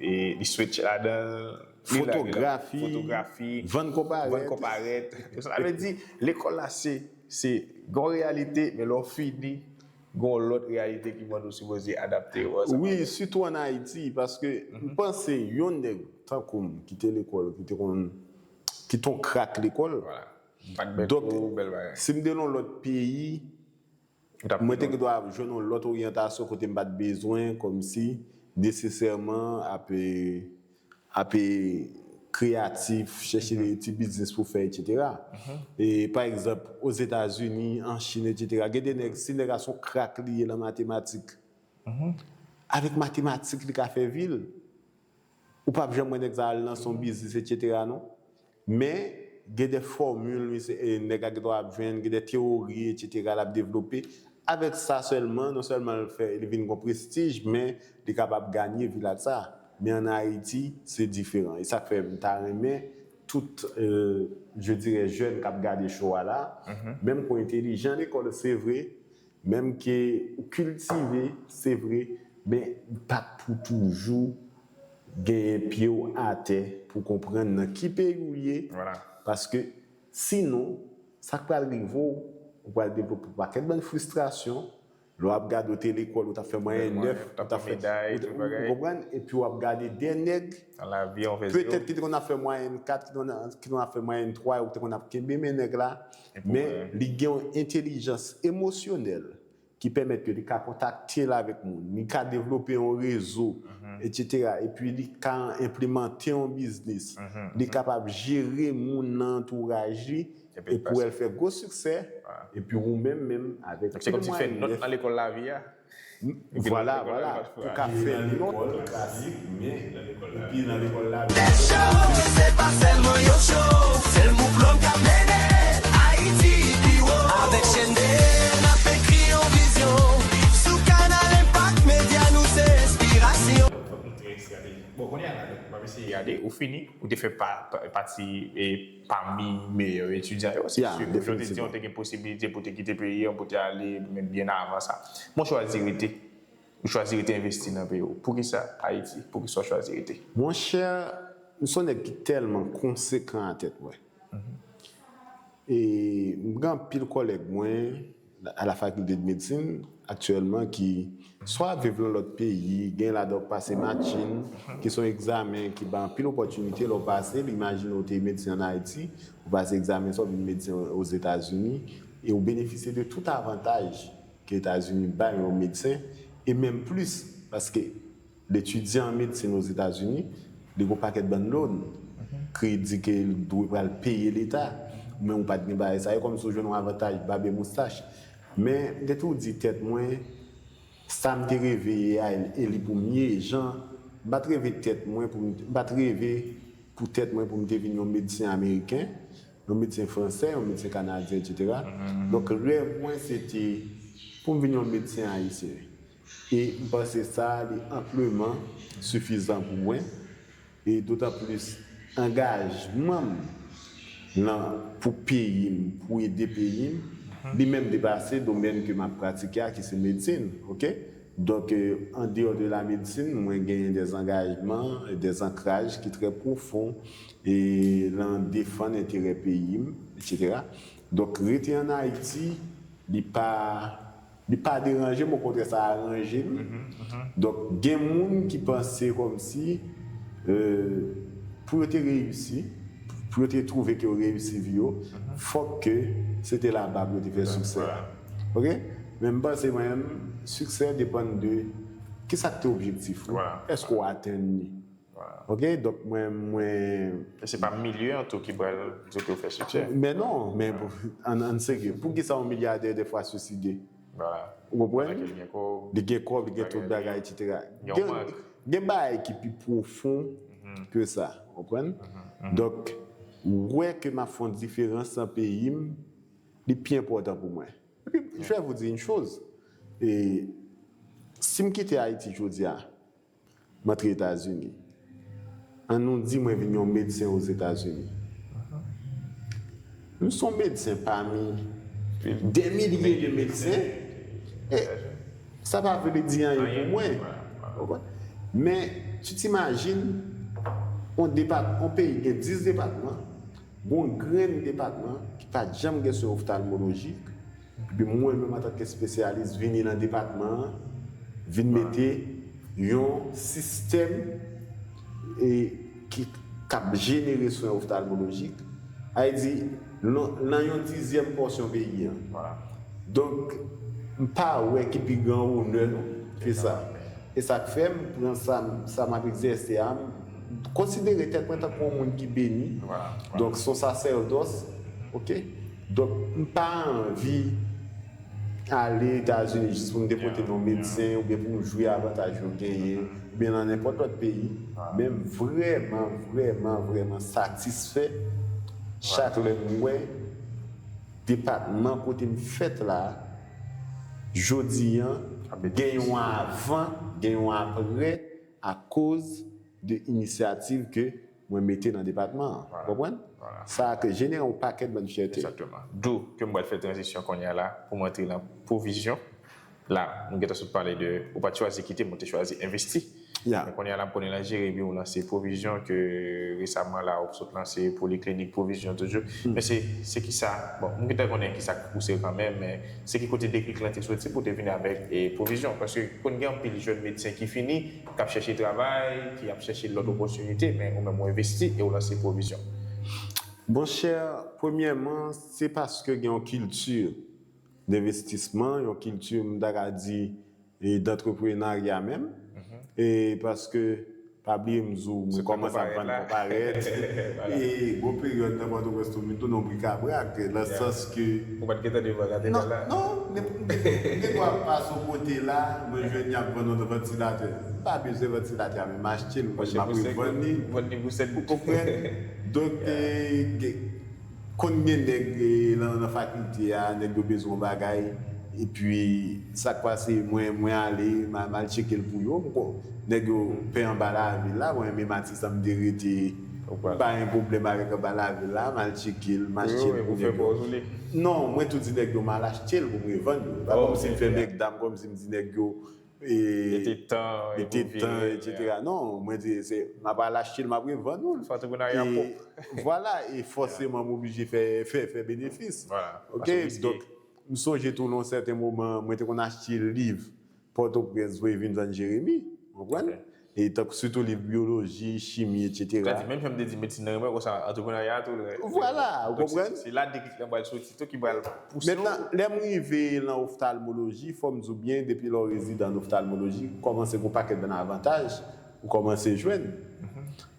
li switch ladan l. Fotografi, fotografi, vann konparèt. Vann konparèt. Sa vle di, lekòl la se, se gon reyalite, men lè w fini, gon lòt reyalite ki mande w sipoze adapte w ansanm avè l. Wi, sitou ann Ayiti, paske m panse yon nèg tankou m ki te lekòl, ki te konn, ki te yon krak lekòl. Donk, si m te nan yon lòt peyi, mwen te gen dwa jwenn yon lòt oryantasyon kote m pa t bezwen, kòmsi, nesesèman, ap, ap kreyatif, chèche de ti biznis pou fè, etsetera. E, pa egzanp, Ozetazini, an Chin, etsetera, gen de nèg, si nèg la se yon krak li ye nan matematik, avèk matematik li ka fè vi l. Ou p ap janm wè nèg sa al lanse yon biznis, etsetera, non. Men, gen de fòmil, misye, e, nèg la gen dwa ap jwenn, gen de teyori, etsetera, l ap devlope. Avèk sa sèlman, non sèlman l fè, li vin gon prestij, men li kapab ganye vi l ak sa. Men ann Ayiti, se diferan. E sa k fè m ta renmen tout, euh, je dirais, jèn k ap gade show a la, menm ke w entelijan lekòl, se vre, menm ke ou kiltive, se vre, men pa pou toujou genyen pye w atè pou konprann nan ki peyi w ye. Paske sinon, sa k pral rive w, ou pral devlope yon pakèt bann fristrasyon. Lè w ap gade, w te lekòl, ou t ap fè mwayèn nèf, ou t ap fè, ou konprann? Epi w ap gade de nèg, petèt ki te konn ap fè mwayèn kat, ki te konn ap fè mwayèn twa, ou te konn ap kenbe men nèg la, men li gen yon entèlijans emosyonèl ki pèmèt ke li ka kontakte l avèk moun, li ka devlope yon rezo, etsetera. Epi li ka enplimante yon biznis, li kapab jere moun nan antouraj li, epi w wè l fè gwo siksè, epi ou menm, menm avèk pil mwayèn nèf. Donk, se kòmsi fè nòt nan lekòl lavi a. Vwala, vwala. Ou ka fè lòt. Epi nan lekòl la. Show, se pa sèlman yon show, se l mouvman k ap mennen Ayiti pi wo. Avèk Chendé, n ap ekri yon vizyon. Sou Kanal Enpak Medya, nou se enspirasyon. Fòk nou trè estratejik. Bon, kounye a la, donk, m ap eseye gade, ou fini, ou te fè pa, pa, pati e, pami meyè etidyan yo. Se Ya, si, jan w te di, definitivman. Ou te gen posibilite pou te kite peyi an, pou te ale, men byen avan sa. Men w chwazi rete. Ou chwazi rete envesti nan peyi w. Poukisa Ayiti? Poukisa w chwazi rete? Monchè, m se yon nèg ki tèlman konsekan a tèt mwen. E m gen anpil kòlèg mwen a la fakilte de medsin aktyèlman ki swa viv nan lòt peyi, gen ladan w pase matjin, ki se yon egzamen ki bay anpil opòtinite lè w pase l. Imajine w te medsen ann Ayiti, ou pase egzamen sa, w vin medsen Ozetazini, e w benefisye de tout avantaj ke Etazini bay yon medsen, e menm plis, paske l etidye an medsin Ozetazini, li gen yon pakèt bann loan, kredi ke l dwe pral peye leta, men ou pa t gen bagay sa yo, kòmsi w jwenn yon avantaj bab e moustach. Men, m te toujou di tèt mwen, sa m te reve ye a, e li pou m ye, jan, m pa t reve tèt mwen pou m, m pa t reve pou tèt mwen pou m te vin yon medsen ameriken, yon medsen fransè, yon medsen kanadyen, etsetera. Donk, rèv mwen, se te pou m vin yon medsen ayisyen. E m panse sa, li anpleman sifizan pou mwen. E dotan plis, angajman m nan, pou peyi m, pou ede peyi m, li menm depase domèn ke m ap pratike a, ki se medsin, oke? Donk, euh, en dehors de la médecine, mwen genyen des engagements, des ancrages ki trè pwofon e nan defann enterè peyi m, etsetera. Donk, rete ann Ayiti, li pa, li pa deranje m, okontrè, sa aranje m. Donk, gen moun ki panse kòmsi, euh, pou yo te reyisi, pou yo te twouve ke yo reyisi vi yo, fòk ke se te laba pou yo te fè siksè. Oke? Men m panse mwen menm, siksè depann de kisa k te objektif ou. Èske w atenn li? Oke? Donk mwen, mwen. E se pa milye an tou ki pral di ke w fè siksè. Men non, men ann, ann serye. Poukisa yon milyadè dèfwa swiside? Ou konprann? Li gen kòb, li gen tout bagay, etsetera. Gen, gen bagay ki pi pwofon ke sa, ou konprann? Donk, wè ke m ap fè yon diferans nan peyi m, li pi enpòtan pou mwen. Epi, je vais vous dire une chose. E, si m kite Ayiti jodi a, m antre Etazini. Ann nou di mwen vin yon medsen Ozetazini. M se yon medsen pami dè milye de medsen. E sa pa vle di anyen pou mwen. Men, tu t'imagines, yon depat, yon peyi gen dis depatman, gon grenn depatman ki pa t janm gen swen oftalmolojik, epi mwen menm antanke espesyalis vini nan depatman an, vin mete yon sistèm e ki k ap jenere swen oftalmolojik, sa vle di nan, nan yon dizyèm pòsyon peyi an. Donk, m pa wè ki pi gran onè non ke sa. E sa k fè m pran sa, sa m ap egzèse a, m konsidere tèt mwen tankou yon moun ki beni. Donk, se yon sasèdòs, oke? Donk, m pa anvi ale Etazini jis pou m te pote non medsen oubyen pou m jwi avantaj yo genyen, oubyen nan nenpòt lòt peyi. Men m vrèman, vrèman, vrèman satisfè chak lè m wè depatman kote m fèt la, jodi an, gen yon avan, gen yon aprè, akoz de inisyativ ke mwen mete nan depatman an. Ou konprann? Sa ke jenere yon pakèt bann fyète. Egzakteman. D'où ke m pral fè tranzisyon kounye a la pou m antre nan pwovizyon. La, nou gentan sot pale de, ou pa t chwazi kite, men w te chwazi envesti. Men kounye a la, m konnen l an jere, epi w lanse pwovizyon ke resaman la, ou sot lanse poliklinik pwovizyon toujou. Men se, se kisa, bon, m gentan konnen kisa k pouse kanmenm, men se ki kote deklik lan te soti pou w te vin avèk e pwovizyon? Paske konn gen anpil jèn medsen ki fini, k ap chèche travay, ki ap chèche lòt opòtinite, men ou menm ou envesti e ou lanse pwovizyon. Monchè, premyèman, se paske gen yon kilti denvestisman, yon kilti, m ta ka di, e dantreprenarya menm. E paske Pa bliye m di w, mwen kòmanse ap vann kò parèt. E gwo peryòd nan Pòtoprens tou, m vin tounen yon brikabrak, nan sans ke... Ou pa t gentan devan gade la? Non, non, men m gen dwa pase yon kote la, mwen jwenn y ap vann yon vantilatè. M pa bezwen vantilatè a, men m achte l, m ap revann li. Ou konprann? Donk, konn gen nèg nan fakilte a, nèg yo bezwen yon bagay, epi sa k pase, mwen, mwen ale, m al tcheke l pou yo, m kon, nèg yo pè anba lavil la, mwen menm atis la m te rete, m pa gen pwoblèm avèk anba lavil la, m al tcheke l, m achte l pou nèg yo. Non, mwen tou di nèg yo m al achte l pou m revann yo. Pa kòmsi m fè nèg dam, kòmsi m di nèg yo, mete tan, mete tan, etsetera. Non, mwen di, se, m ap al achte l, m ap revann ou l. Vwala, e fòseman m oblije fè, fè, fè benefis. Ok, donk, m sonje tou nan yon sèten moman, mwen te konn achte liv Pòtoprens voye vin vann Jeremi, w konprann? E tank sitou liv byoloji, chimi, etsetera. Menm jan m te di medsin nan renmen konsa, antrepreneurya tou. Vwala, ou konprann? Se la deklik lan pral soti tou ki pral pouse w. Mentnan, lè m rive lan oftalmoloji, fò m di w byen, depi lè w rezidan an oftalmoloji, ou kòmanse gen yon pakèt bann avantaj ou kòmanse jwenn.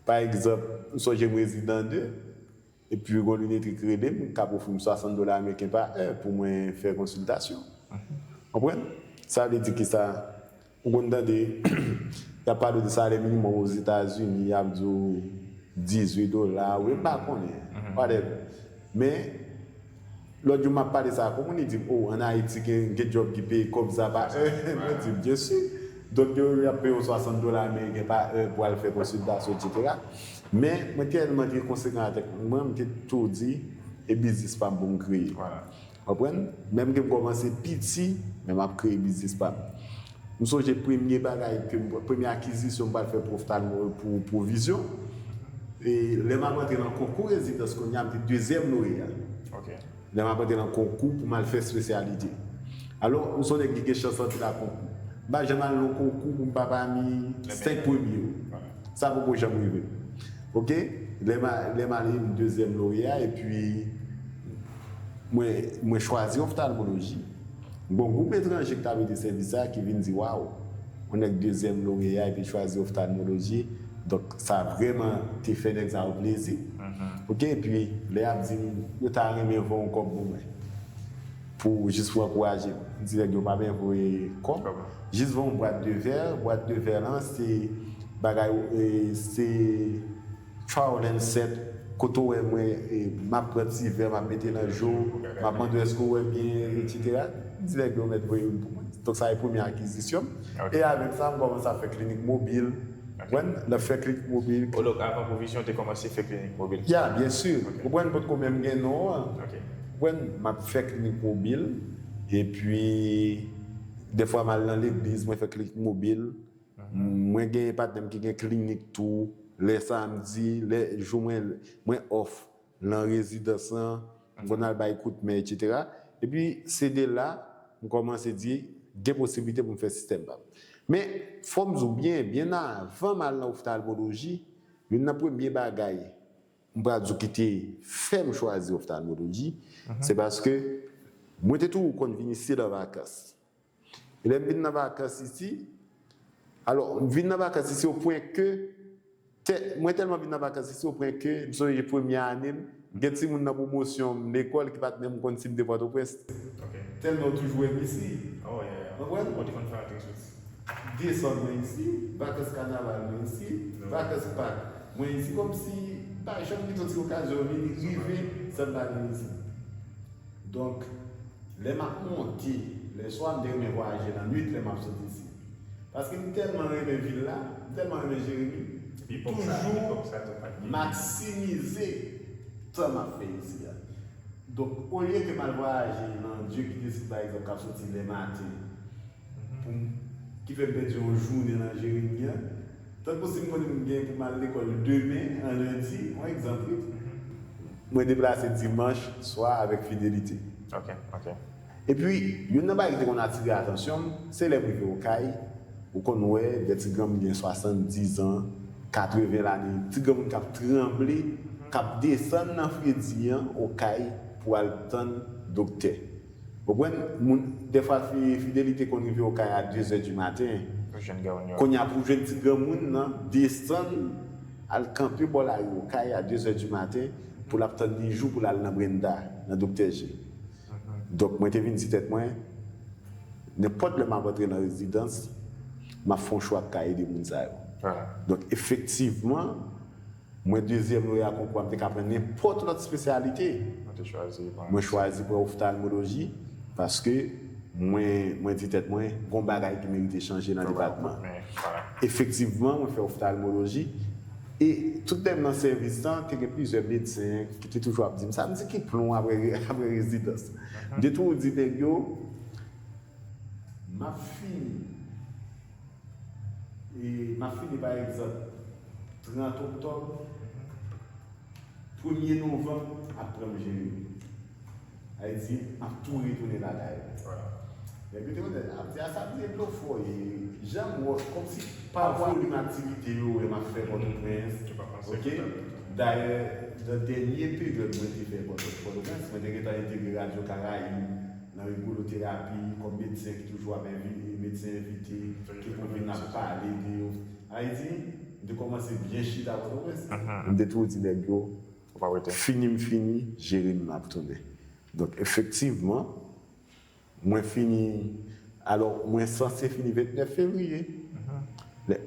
Pa egzanp, m sonje m rezidan de, epi yon linetrik rele m, k ap ofri m swasant dola ameriken pa è pou mwen fè konsiltasyon. Konprann? Sa vle di kisa? Ou konn tande, y ap pale de salè minimòm Ozetazini, y ap di w dizuit dola, wi, m pa konnen, whatever. Men, lòt jou m ap pale sa ak yon moun, li di m, o, ann Ayiti gen, gen djòb ki peye kòb sa pa è. Mwen di, byen si. Donk, yo, y ap peye w swasant dola ameriken pa è pou al fè konsiltasyon, etsetera. Men, mwen tèlman te konsekan avèk mwen, m te tou di, e biznis pa m pou m kreye. Konprann? Menm ke m kòmanse piti, men m ap kreye biznis pa m. M sonje premye bagay ke m, premye akizisyon m pral fè pou oftalmo, pou, pou vizyon. E lè m ap antre nan konkou rezidans kounye a, m te dezyèm loreya. Lè m ap antre nan konkou pou m al fè espesyalite. Alò, m se yon nèg ki gen chans antre nan konkou. M pa janm al nan konkou pou m pa pami senk premye yo. Sa poko janm rive m. Ok? Lè m a-, lè m ale, m dezyèm loreya, epi mwen, mwen chwazi oftalmoloji. Bon, gwoup etranje ki t ap rete sèvis sa ki vin di, waw, yon nèg dezyèm loreya epi chwazi oftalmoloji. Donk, sa vrèman te fè nèg sa yo plezi. Ok, epi lè y ap di m, yo ta renmen voye yon kòb pou mwen. Pou, jis pou ankouraje m. M di nèg yo pa bezwen voye kòb. Jis voye yon bwat de vè. Bwat de vè lan, se bagay, e, se trial and set, kote w wè mwen, e, m ap pran ti vè, m ap mete nan je w, m ap mande w èske w wè byen, etsetera. M di nèg yo mèt voye youn pou mwen. Donk, sa se premye akizisyon m. E avèk sa, m kòmanse ap fè klinik mobil. Konprann? Nan fè klinik mobil. O, donk, avan pwovizyon, w te kòmanse fè klinik mobil? Ya, byen si. Konprann? Potko menm gen non an. Konprann? M ap fè klinik mobil. Epi, dèfwa, m al nan legliz, mwen fè klinik mobil. Mwen gen patnè m ki gen klinik tou. Lè samdi, lè jou mwen, mwen off lan rezidans lan, m konn al bay kout men, etsetera. Epi, se de la, m kòmanse di, gen posiblite pou m fè sistèm pa m. Men, fò m di w byen, byen avan m al nan oftalmoloji, youn nan premye bagay, m pral di w ki te fè m chwazi oftalmoloji, se paske mwen te toujou konn vin isi lan vakans. E lè m vin nan vakans isi, alò, m vin nan vakans isi o pwen ke, tè-, mwen tèlman vin nan vakans isi o pwen ke, m sonje premye ane m, gen timoun nan pwomosyon m lekòl ki pa t menm konn si m te Pòtoprens. Tèlman yo toujou wè m isi. Konprann? Desann mwen isi, vakans kanaval mwen isi, vakans Pak mwen isi, kòmsi pa janm gen yon ti okazyon vini, rive, san m pa vin isi. Donk, lè m ap monte, lèswa m te renmen vwayaje lannwit lè m ap sot isi. Paske m tèlman renmen vil la, m tèlman renmen Jeremi, m toujou maksimize tan m ap fè isi a. Donk, olye ke m al vwayaje nan Dye ki deside, pa egzanp, k ap soti lè maten, pou m, ki fè m pèdi yon jounen nan Jeremi an. Tankou si m konnen m gen pou m al lekòl demen, an lendi, yon egzanp, wi. Mwen deplase dimanch swa avèk Fidelite. Ok, ok. Epi, youn nan bagay ki te konn atire atansyon m, se lè m rive Okay, ou konn wè de ti granmoun gen swasanndiz an, katreven lane, ti granmoun k ap tranble, k ap desann nan fredi an, Okay, pou al tann doktè. Ou konprann? Moun, dèfwa, fi-, Fidelite konn rive Okay a de zè di maten. Jèn granmoun yo. Kounye a pou jwenn ti granmoun nan desann al kanpe bò lari Okay a de zè di maten pou l ap tann li jou pou l al nan Brenda, nan Doktè G. Donk, mwen te vin di tèt mwen, nenpòt lè m ap antre nan rezidans, m ap fè yon chwa k ka ede moun sa yo. Donk, efektivman, mwen dezyèm loreya konkou a, m te ka pran nenpòt lòt espesyalite. Mwen chwazi pran oftalmoloji paske mwen, mwen di tèt mwen, gon bagay ki merite chanje nan depatman. Efektivman, mwen fè oftalmoloji. E tout lè m nan sèvis lan, te gen plizyè medsen ki te toujou ap di m sa. M di ki plon apre, apre rezidans. M te toujou di nèg yo, m ap fini. E m ap fini, pa egzanp, trant oktòb, premye novanm ap pran m Jeremi. Sa vle di, m ap tou retounen lakay mwen. Nèg yo te konn ap di, a sa vle blofò ye. Jan m wè, kòmsi pa volim aktivite yo, lè m ap fè Pòtoprens. Dayè, nan dènye peryòd mwen te fè Pòtoprens, mwen te gentan entegre Radyo Karayib, nan rigoloterapi, kòm medsen ki toujou ap envi-, medsen envite, ki pou vin ap pale de yo. Sa vle di, m te kòmanse byen chita Pòtoprens. M te toujou di nèg yo, fini m fini, Jeremi m ap tounen. Donk, efektivman, mwen fini, alò, mwen sanse fini vennèf fevriye. Lè,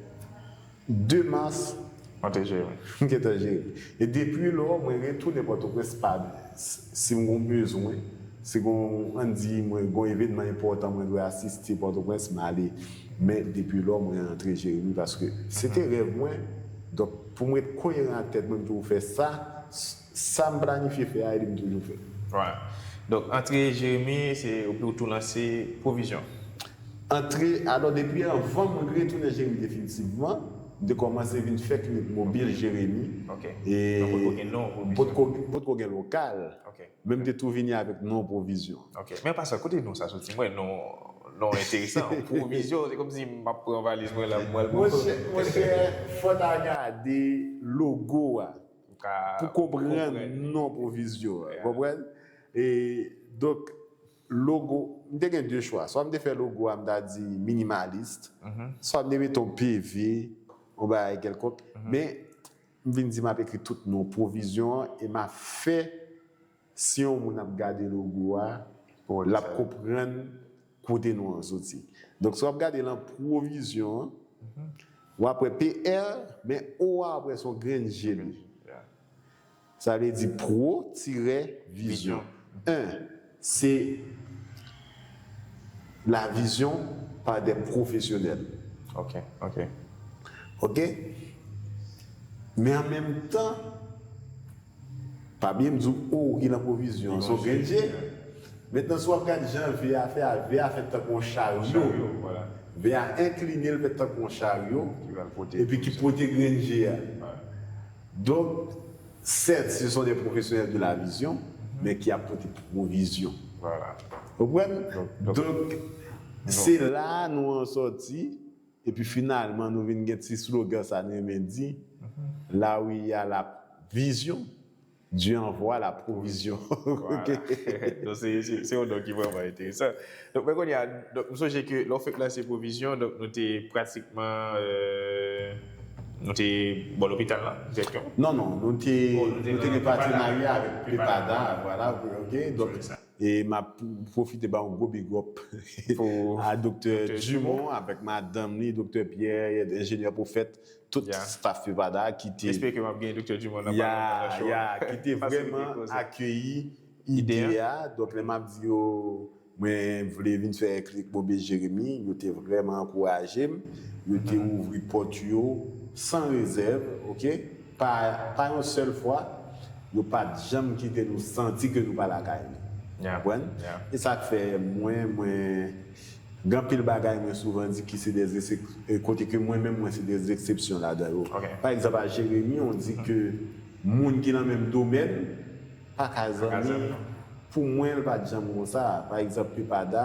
de mas, Mwen te jere. M gentan jere. E depi lò, mwen retounen Pòtoprens pa, si m gon bezwen, si gon, ann di, mwen gon evènman enpòtan mwen dwe asiste Pòtoprens, m ale. Men depi lò, mwen rantre Jeremi paske se te rèv mwen. Donk, pou m ret koyeran ak tèt mwen, m toujou fè sa, sa m planifye fè a, e li m toujou fè. Donk, antre Jeremi, se ou tou lanse Pwovizyon. Antre, alò, depi anvan mwen retounen Jeremi definitivman, m te kòmanse vin fè klinik mobil Jeremi. Ok. Donk, potko gen non Pwovizyon. Potko, potko gen lokal. Men m te tou vini avèk non Pwovizyon. Ok. Men an pasan, kote non sa soti? Mwen, non, non enteresan. Pwovizyon, se kòmsi m ap pran valiz mwen la, mwen al. Monchè, monchè, fò ta gade logo a pou konprann non Pwovizyon an. Konprann? E, donk, logo, m te gen de chwa. Swa m te fè logo a, m ta di minimalis, swa m te mete yon P V, yon bagay kèlkonk. Men, m vin di m ap ekri tout non Pwovizyon an e m ap fè, si yon moun ap gade logo a, l ap konprann kote non an soti. Donk, si w ap gade lan Pwovizyon an, w ap wè P R, men O a w ap wè se yon grenn G li. Sa vle di pwo tirè vizyon. En, se la vision par des professionnels. Ok, ok. Ok? Men an menm tan, pa bliye m di w O ki lan Pwovizyon an, se yon grenn G. Mentnan, si w ap gade jan V a fè a, V a fèt tankou yon charyo. V a enkline l fèt tankou yon charyo, epi ki pote grenn G a. Donk, certes, ce sont des professionnels de la vision, men ki ap pote pwovizyon. Konprann? Donk, se la a non an sòti, epi finalman, nou vin gen ti slogan sa nou renmen di, là où il y a la vision, Dieu envoie la provision. Ok? Donk, se, se, se yon non ki vrèman enteresan. Donk, men kounye a, donk, m sonje ke lè w fenk lanse Pwovizyon, donk, nou te pratikman, euh, nou te bò lopital la, direksyon? Non, non, nou te, nou te gen patenarya avèk Pepada, vwala, ok? Donk, e m ap pwofite ba yon gwo big up a Doktè Dumont, avèk madanm li, Doktè Pierre, enjenyè Pwofèt, tout staff Pepada ki te, Espere ke m ap gen Doktè Dumont nan pa lontan nan show a. Ya, ki te vrèman akeyi ide a. Donk, lè m ap di yo, mwen vle vin fè klinik mobil Jeremi, yo te vrèman ankouraje m. Yo te ouvri pòt yo san rezèv, ok? Pa, pa yon sèl fwa, yo pa t janm kite nou santi ke nou pa lakay nou. Konprann? E sa k fè mwen, mwen, gen anpil bagay mwen souvan di ki se des excep-, e kote ke mwen menm mwen se des exceptions ladan yo. Pa egzanp, a Jeremi, on di ke moun ki nan menm domèn pa ka zanmi. Pou mwen, l pa t janm konsa. Pa egzanp, Pepada,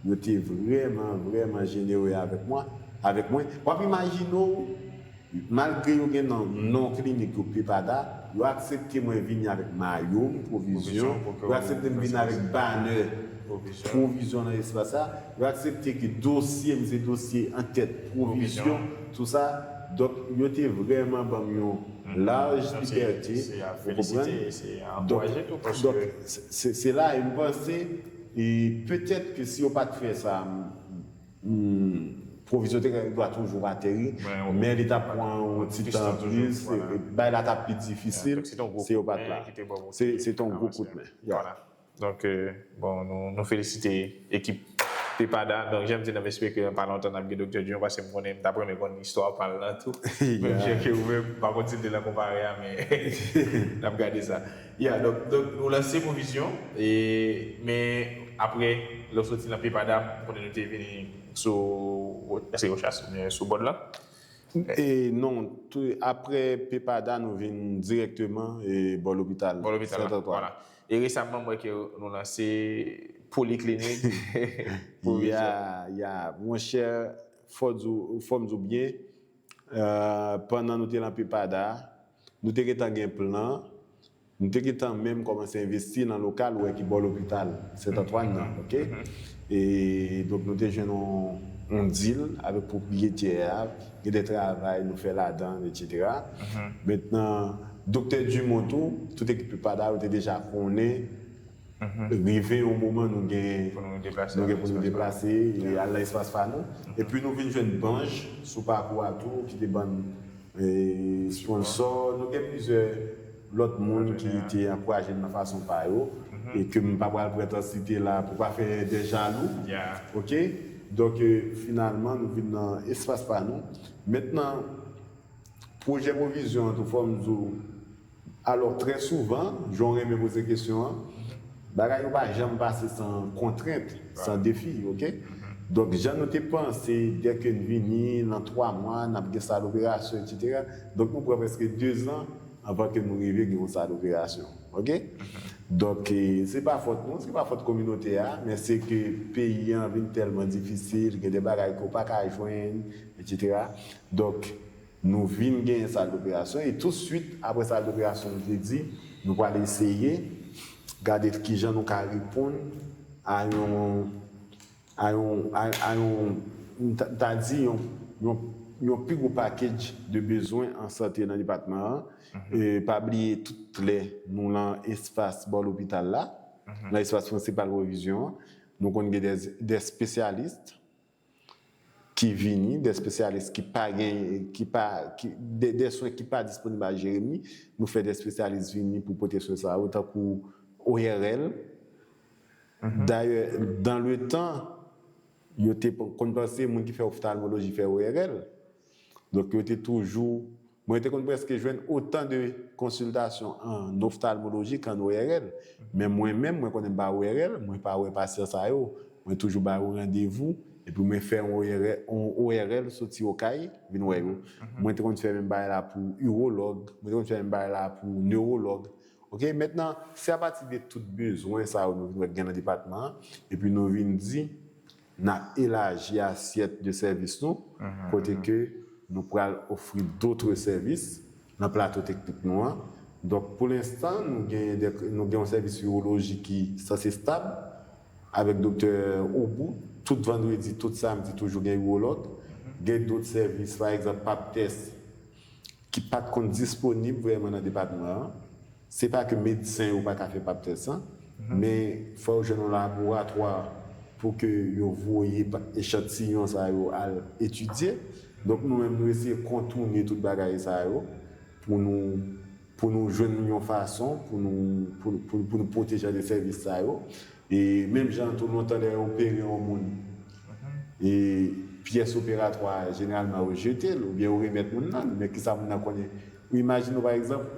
yo te vrèman, vrèman jenere avèk mwen, avèk mwen. W ap imajine w, malgre yo gen non, non klinik yo Pepada, yo aksepte mwen vini avèk mayo m, pwovizyon, yo aksepte m vini avèk banè pwovizyon nan espas sa. Yo aksepte ke dosye m se dosye ankèt pwovizyon, tou sa. Donk, yo te vrèman ban m yon laj libète, ou konprann? Donk, se la, e m panse, e petèt ke si yo pa t fè sa, pwovizyon te dwa toujou ateri, men li t ap pran yon ti tan plis, bagay la t ap pi difisil si yo pa t la. Se te yon gwo kout men. Donk, bon, nou, nou felisite ekip Pepada. Donk, jan m di, n ap espere ke nan pa lontan n ap gen Doktè Dumont, paske m konnen m t ap renmen konn istwa pa l lan tou. Menm jan ke ou menm, m pa konn si l te nan konpare a, men n ap gade sa. Ya, donk, donk nou lanse pwovizyon, e, men apre, lè w soti nan Pepada, m konnen nou te vini sou, èske Rochas oubyen sou Bòd lan? E non, tou, apre Pepada, nou vin dirèkteman e, bò lopital. Bò lopital la, vwala. E resaman, m wè ke nou lanse poliklinik. Ya, ya. Monchè, fò di w, fò m di w byen, euh, pandan nou te lan Pepada, nou te gentan gen plan, nou te gentan menm kòmanse envesti nan lokal, ou wè ki bò lopital Sent Antwàn nan, oke? E donk, nou te jwenn yon, yon deal avèk pwopriyetè a, gen de travay nou fè ladan, etsetera. Mentnan, Doktè Dumont tou, tout ekip Pepada yo te deja konnen, rive yon moman nou gen, nou gen pou nou deplase, e al nan espas pa nou. Epi nou vin jwenn Banj sou pakou a tou, ki te ban n e, sponsò, nou gen plizyè lòt moun ki te ankouraje n nan fason pa yo, e ke m pa pral pran tan site la pou pa fè de jalou. Oke? Donk, e, finalman, nou vin nan espas pa nou. Mentnan, pwojè pwovizyon an tou, fò m di w, alò, trè souvan, jan w renmen poze kesyon an, bagay yo pa janm pase san kontrent, san defi, oke? Donk, jan nou te panse, dèke n vini, nan twa mwa, n ap gen sal operasyon, etsetera. Donk, nou pran prèske dezan anvan ke nou rive gen yon sal operasyon, oke? Donk, e, se pa fòt nou, se pa fòt kominote a, men se ke peyi an vin tèlman difisil, gen de bagay ke w pa ka jwenn, etsetera. Donk, nou vin genyen sal doperasyon, e tousuit, apre sal doperasyon, nou te di, nou pral eseye gade kijan nou ka reponn a yon, a yon, a, a yon, m ta, m ta di yon, yon, yon pi gwo package de bezwen an sante nan depatman an. E pa bliye tout lè nou lan espas bò lopital la, lan espas prensipal pwovizyon an, nou konn gen de, de espesyalis ki vini, de espesyalis ki pa gen, ki pa, ki, de, de swen ki pa disponib a Jeremi, nou fè de espesyalis vini pou pote swen sa yo, tankou O R L. Dayè, dans le temps, yo te p-, konn panse moun ki fè oftalmoloji fè O R L. Donk, yo te toujou, mwen te konn prèske jwenn otan de konsiltasyon an oftalmoloji k an O R L. Men mwen menm, mwen konnen m pa O R L, mwen pa wè pasyan sa yo. Mwen toujou ba yo randevou, epi mwen fè yon O R L, yon O R L soti Okay, vin wè yo. Mwen te konn fè menm bagay la pou iwològ, mwen te konn fè menm bagay la pou newològ. Oke, mentnan, se apati de tout bezwen sa yo nou vin wè k gen nan depatman an, epi nou vin di, n ap elaji asyèt de sèvis nou, kote ke nou pral ofri dotre sèvis nan plato teknik nou an. Donk, pou lenstan, nou gen de, nou gen yon sèvis iwoloji ki sanse stab, avèk doktè Obou, tout vandredi, tout samdi, toujou gen iwològ. Gen dòt sèvis, pa egzanp, pap tès, ki pa t konn disponib vrèman nan depatman an. Se pa ke medsen yo pa ka fè pap tès lan, men fò yo jwenn yon laboratwa pou ke yo voye pa-, echantiyon sa yo al etidye. Donk, nou menm, nou eseye kontounen tout bagay sa yo pou nou, pou nou jwenn yon fason pou nou, pou, pou, pou nou pwoteje de sèvis sa yo. E menm jan tou, lontan lè yo opere yon moun, e pyès operatwa jeneralman yo jete l, oubyen yo remèt moun nan, men kisa moun nan konnen? Ou imajine w, pa egzanp,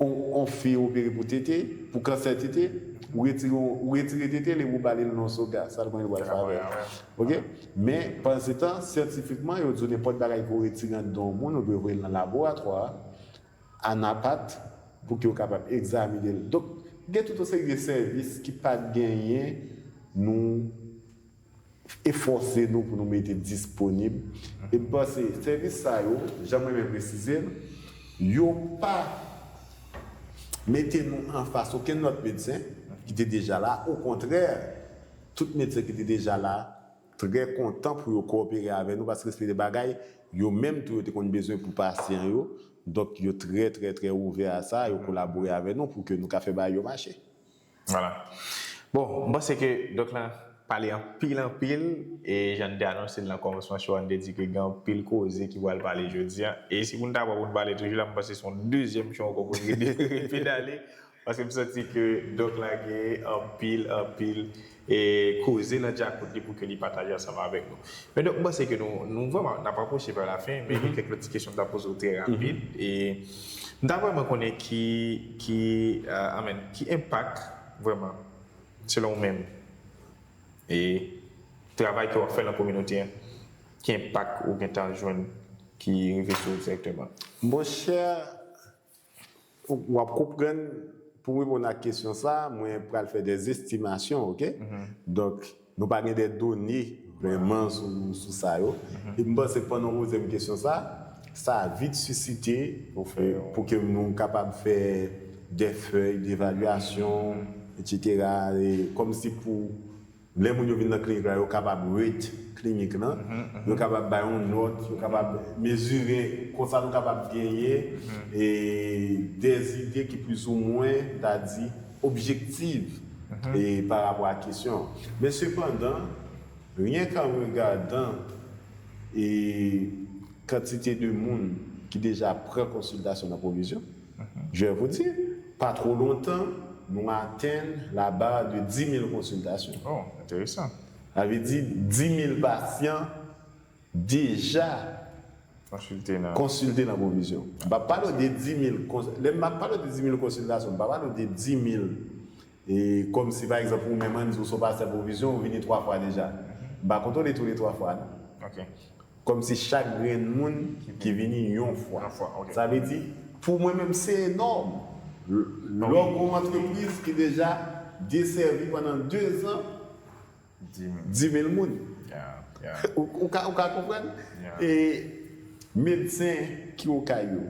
on, on fi opere pou tete, pou kansè tete, ou retire, ou retire tete l epi ou ba li l nan soga, sa l konnen l pral fè avè l. Oke? Men, pandan se tan, syantifikman, yo di w nenpòt bagay ke w retire anndan yon moun, ou dwe voye l nan laboratwa a, anapat, pou ke yo kapab egzamine l. Donk, gen tout yon seri de sèvis ki pa t genyen, nou efòse nou pou nou mete disponib. E m panse, sèvis sa yo, jan mwen menm presize l, yo pa mete nou anfas okenn lòt medsen, ki te deja la. Okontrè, tout medsen ki te deja la trè kontan pou yo kowopere avè nou, paske se te bagay yo menm tou yo te konn bezwen pou pasyan yo. Donk, yo trè, trè, trè ouvè a sa, yo kolabore avè nou pou ke nou ka fè bagay yo mache. Vwala. Bon, m panse ke dòk lan pale anpil, anpil, e jan n te anonse l nan kòmansman show a, n te di ke gen anpil koze ki pral pale jodi a. E si pou n ta pran pou n pale toujou la, m panse se yon dezyèm show ankò pou n repedale. Paske m santi ke dòk la gen anpil, anpil e koze nan djakout li pou ke li pataje ansanm avèk nou. Men donk, m panse ke nou, nou vrèman, n ap apwoche vè lafen, men gen kèk lòt ti kesyon m ta poze w trè rapid. E m ta vrèman konnen ki, ki, uh, amen, ki enpak vrèman, selon ou menm, e travay ke w ap fè nan kominote a, ki enpak ou gentan jwenn ki rive sou ou dirèkteman? Monchè, w ap konprann, pou m reponn ak kesyon sa, mwen pral fè des estimations, ok? Donk, nou pa gen de done vrèman sou, sou sa yo. E m panse pandan w poze m kesyon sa, sa vit sisite pou ke nou kapab fè de fèy devalyasyon, etsetera. E kòmsi pou lè moun yo vin nan klinik la, yo kapab rate klinik lan, yo kapab bay yon nòt, yo kapab mezire, konsa nou kapab genyen e, de ide ki plizoumwen, ta di, objektif e, pa rapò a kesyon. Men sepandan, ryen k an regadan e kantite de moun ki deja pran konsiltasyon nan pwovizyon, je vais vous dire, pa twò lontan, nou atenn la barre de dix mille consultations. Oh, enteresan. Sa vle di dix mille pasyan deja Konsilte nan. konsilte nan pwovizyon. M pa pale w de dix mille, kons- lè m ap pale w de dix mille konsiltasyon, m pa pale w de dix mille e kòmsi, pa egzanp, ou menm, ann di w se yon pastè pwovizyon, ou vini twa fwa deja. M pa kontwole tou le twa fwa, non. Ok. Kòmsi chak grenn moun ki vini yon fwa. Yon fwa, ok. Sa vle di, pou mwen menm, se enòm. Lè w gen yon antrepriz ki deja desèvi pandan de zan, Di mil. Di mil moun. Yeah, yeah. Ou, ou ka, ou ka konprann? Yeah. E medsen ki okay yo,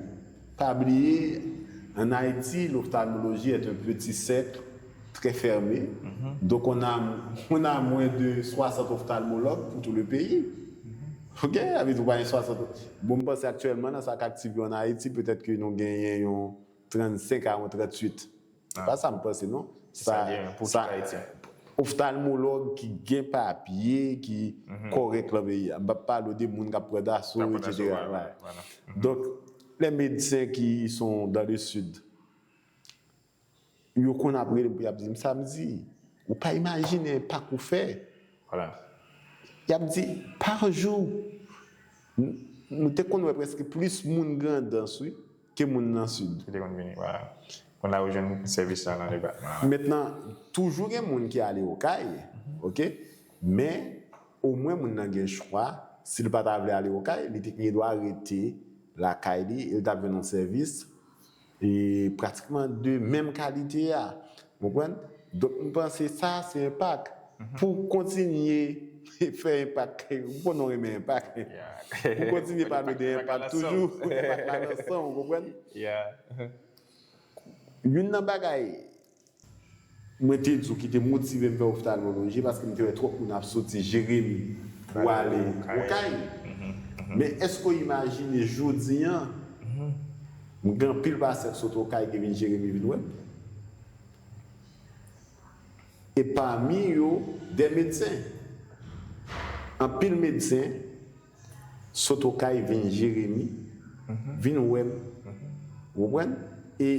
pa bliye, en Haïti, l'ophtalmologie est un petit cercle très fermé. Donc, on a, on a moins de soixante ophtalmologues pour tout le pays. Ok? Sa vle di ou pa gen swasant. Bon, m panse aktyèlman, nan sa k aktif yo an Ayiti, petèt ke nou genyen yon trannsenk a yon tranntuit. Se pa sa m panse, non. Sa gen pou tout Ayisyen. Oftalmològ ki gen papye, ki kòrèk lan peyi a. M p ap pale w de moun k ap pran daso, K ap pran daso, etsetera. Voilà, voilà. Donk, les médecins qui sont dans le sud, yo konn ap rele m pou y ap di m, Samedi, ou pa imajine enpak ou fè. Voilà. Y ap di, par jou, n- nou te konn wè prèske plis moun Grandans, wi, ke moun nan Sid. Ki te konn vini, voilà. Konn la ou jwenn sèvis la nan depatman. Mentnan, toujou gen moun ki ale Okay, ok? Men, omwen moun nan gen chwa, si l pa ta vle ale Okay, li te gen dwa rete lakay li, e l t ap jwenn yon sèvis e pratikman de menm kalite a. Ou konprann? Donk, m panse sa, se enpak. Pou kontinye fè enpak, ou konn nou renmen enpak. Pou kontinye pale de enpak toujou, enpak la nan san, ou konprann? Yeah. Youn nan bagay mwen te di w ki te motive m fè oftalmoloji, paske m te wè twòp moun ap soti Jeremi pou ale Okay. Men èske w imajine jodi an, m gen anpil pastè k sot Okay ki vin Jeremi vin wè m? E pami yo, de medsen. Anpil medsen sot Okay vin Jeremi, vin wè m. Ou konprann? E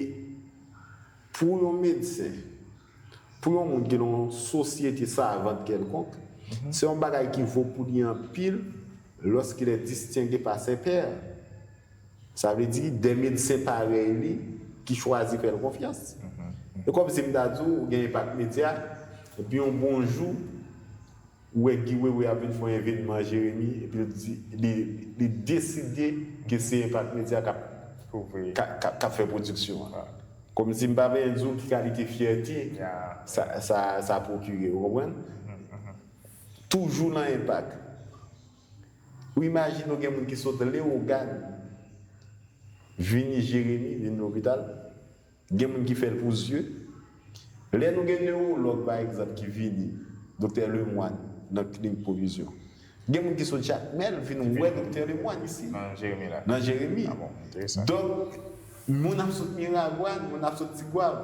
pou yon medsen, pou yon moun ki nan yon sosyete savant kèlkonk, se yon bagay ki vo pou li anpil lorsqu'il est distingué par ses pairs. Sa vle di, de medsen parèy li ki chwazi fè l konfyans. E kòmsi m ta di w, ou gen Enpak Medya, epi yon bon jou, ou wè Guy Wewe ap vin fè yon evènman Jeremi, epi li di, li, li deside ke se Enpak Medya k ap, Kouvri. k ap, k ap, k ap fè pwodiksyon an. Kòmsi m pa bezwen di w ki kalite fyète Yeah. sa, sa, sa pwokire, ou konprann? Toujou nan enpak. Ou imajine w gen moun ki sot Lewogàn, vini Jeremi, vin lopital. Gen moun ki fè l pou zye. Lè nou gen newològ, pa egzanp, ki vini, Doktè Lemoine, nan klinik Pwovizyon, gen moun ki sot Jakmèl vin wè Doktè Lemoine isi, Nan Jeremi la. Nan Jeremi. Ah bon, enteresan. Donk, moun ap sot Miragwàn, moun ap sot Tigwav.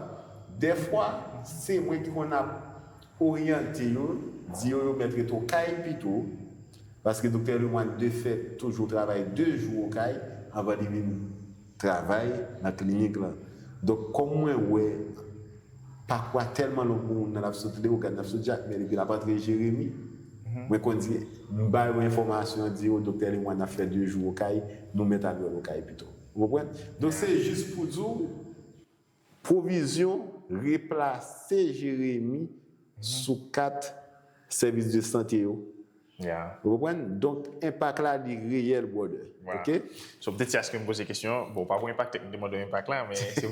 Dèfwa, se mwen ki konn ap oryante yo, di yo yo mèt rete kay pito, paske Doktè Lemoine de fèt toujou travay de jou okay anvan li vin travay nan klinik lan. Donk, kòm mwen wè pakou a tèlman long pou moun nan, l ap sot Leyogàn, l ap sot Jakmèl, epi l ap antre Jeremi, mwen konn di, m ba yo enfòmasyon an, di yo, Doktè Lemoine ap fè de jou okay, nou mèt al wè l okay pito. Ou konprann? Donk, se jis pou di w, Pwovizyon replase Jeremi sou kat sèvis de sante yo. Yeah. Ou konprann? Donk, enpak la, li reyèl, brother. Voilà. Oke? So, m te ti aske m poze kesyon, bon, pa pou enpak, m te mande w enpak la, men se pou,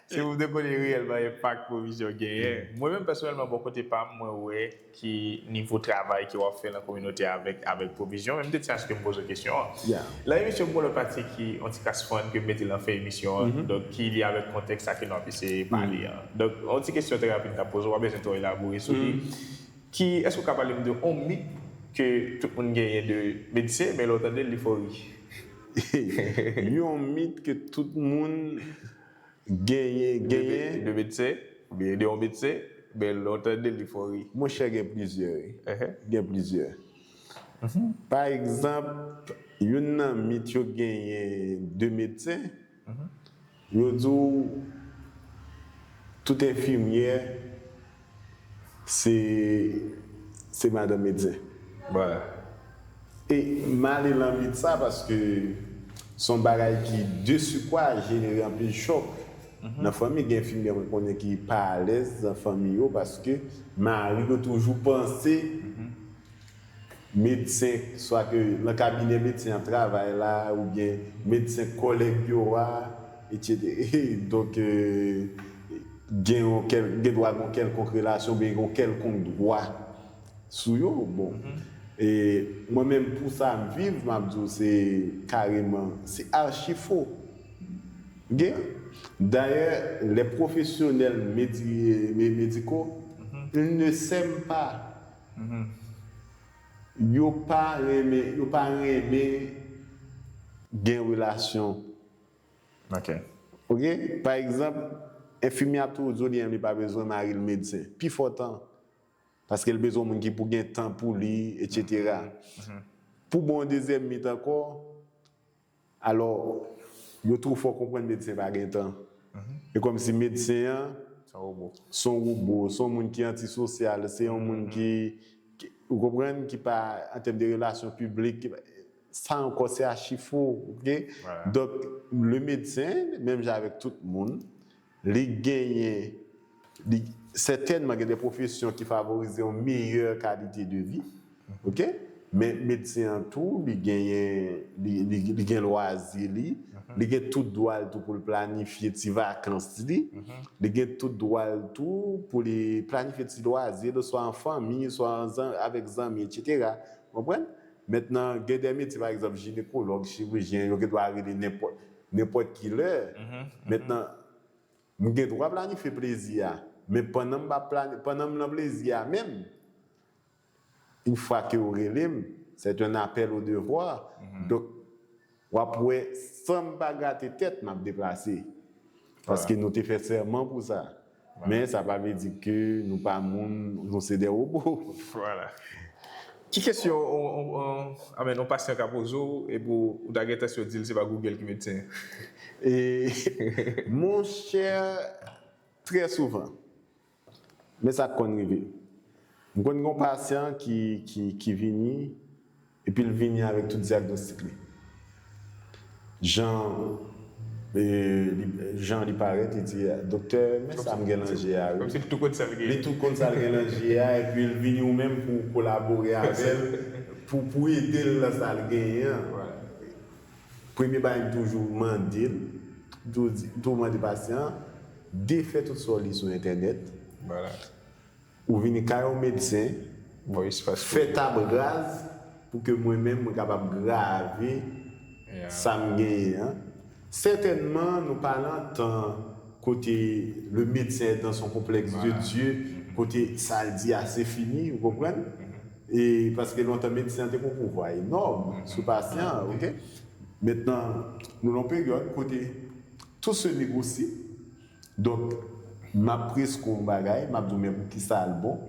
se pou m te konnen reyèlman enpak Pwovizyon genyen. Mwen menm, pèsonèlman, bò kote pa m, mwen wè ki nivo travay ke w ap fè nan kominote avèk, avèk Pwovizyon, men m te ti aske m poze w kesyon an. Yeah. Nan emisyon, m gen yon lòt pati ki yon ti kas fun ke m mete nan fen emisyon an, donk ki lye avèk kontèks sa ke nou ap eseye pale an. Donk, yon ti kesyon trè rapid m t ap poze w, w pa bezwen twò elabore sou li. Ki, èske w ka pale m de yon mit ke tout moun genyen de medsen, men lè w tande l, li fè w ri? Yon mit ke tout moun genyen, genyen. De medsen, oubyen de yon medsen, men lè w tande l, li fè w ri. Monchè, gen plizyè, wi. Ehe. Gen plizyè. Pa egzanp, youn nan mit yo genyen de medsen, yo di w tout enfimyè se, se madanm medsen. Voilà. E m ale nan mit sa paske se yon bagay ki de sipwa jenere anpil chòk nan fanmi. Gen enfimyè mwen konnen ki pa alèz nan fanmi yo paske mari yo toujou panse medsen, swa ke nan kabinè medsen ap travay la, oubyen medsen kòlèg yo a, etsetera. Donk, euh, gen yon kèl-, gen dwa gen yon kèlkonk relasyon, oubyen gen yon kèlkonk dwa sou yo. Bon. E mwen menm, pou sa m viv, m ap di w se kareman, se achi fo. Oke? Dayè, les professionnels médi-, mé-, médicaux, ils ne s'aiment pas. Yo pa renmen, yo pa renmen gen relasyon. Ok. Oke? Pa egzanp, enfimyè ap toujou di w li menm li pa bezwen mari l medsen. Pifò tan. Paske l bezwen moun ki pou gen tan pou li, etsetera. Pou bon dezyèm mit ankò, alò, yo twò fò konprann medsen pa gen tan. E kòmsi medsen an, Se yon wobo. Se yon wobo, se yon moun ki antisosyal, se yon moun ki, ki, ou konprann, ki pa, an tèm de relasyon piblik, ki pa, sa ankò se achi fo, oke? Voilà. Donk, le medsen, menm jan avèk tout moun, li genyen, li, sètènman, gen de pwofesyon ki favorize yon meyè kalite de vi, oke? Men medsen an tou, li genyen, li, li, li gen lwazi li, li gen tout dwa l tou pou l planifye ti vakans li, li gen tout dwa l tou pou li planifye ti lwazi l, swa an fanmi, swa an zan-, avèk zanmi, etsetera. Konprann? Mentnan, gen de metye, pa egzanp, jinekològ, chirijyen, yo gen dwa rele nenpòt, nenpòt ki lè. Mentnan, m gen dwa planifye plezi a, men pandan m pa plani-, pandan m nan plezi a menm, une fois que yo rele m, c'est un appel au devoir. Donk, w ap wè, san m pa grate tèt, m ap deplase. Paske nou te fè sèman pou sa. Men sa pa vle di ke nou pa moun, nou se de wobo. Voilà. Ki kesyon on, on, on, I mean, on pasyan ka poze w, epi w ta gen entansyon di l se pa Google ki medsen? E, monchè, trè souvan, men sa k konn rive. M konn gen yon pasyan ki, ki, ki vini, epi l vini avèk tout dyagnostik li. Jan, e, li, jan li parèt, li di, "Doktè, men sa m gen nan je a, wi." Kòmsi l tou konn sa l Li genyen. Tou konn sa l gen nan je a, epi l vini ou menm pou w kolabore avè l, pou, pou ede l nan sa l genyen an. Voilà. Premye bagay m toujou mande l, m toujou di, m toujou mande pasyan an, defè tout sa w li sou entènèt. Voilà. Ou vini kay yon medsen, Bon, espas pou fè tab raz pou ke mwen menm mwen kapab grave Yeah. sa m genyen an. Sètènman, nou pa nan tan kote le médecin est dans son complexe de Dieu, kote sa l di a se fini, ou konprann? E paske lontan medsen an te gen yon pouvwa enòm sou pasyan an, ok? Mentnan, nou nan yon peryòd kote tout se négosye. Donk, m ap preskri yon bagay, m ap di w men pou kisa l bon,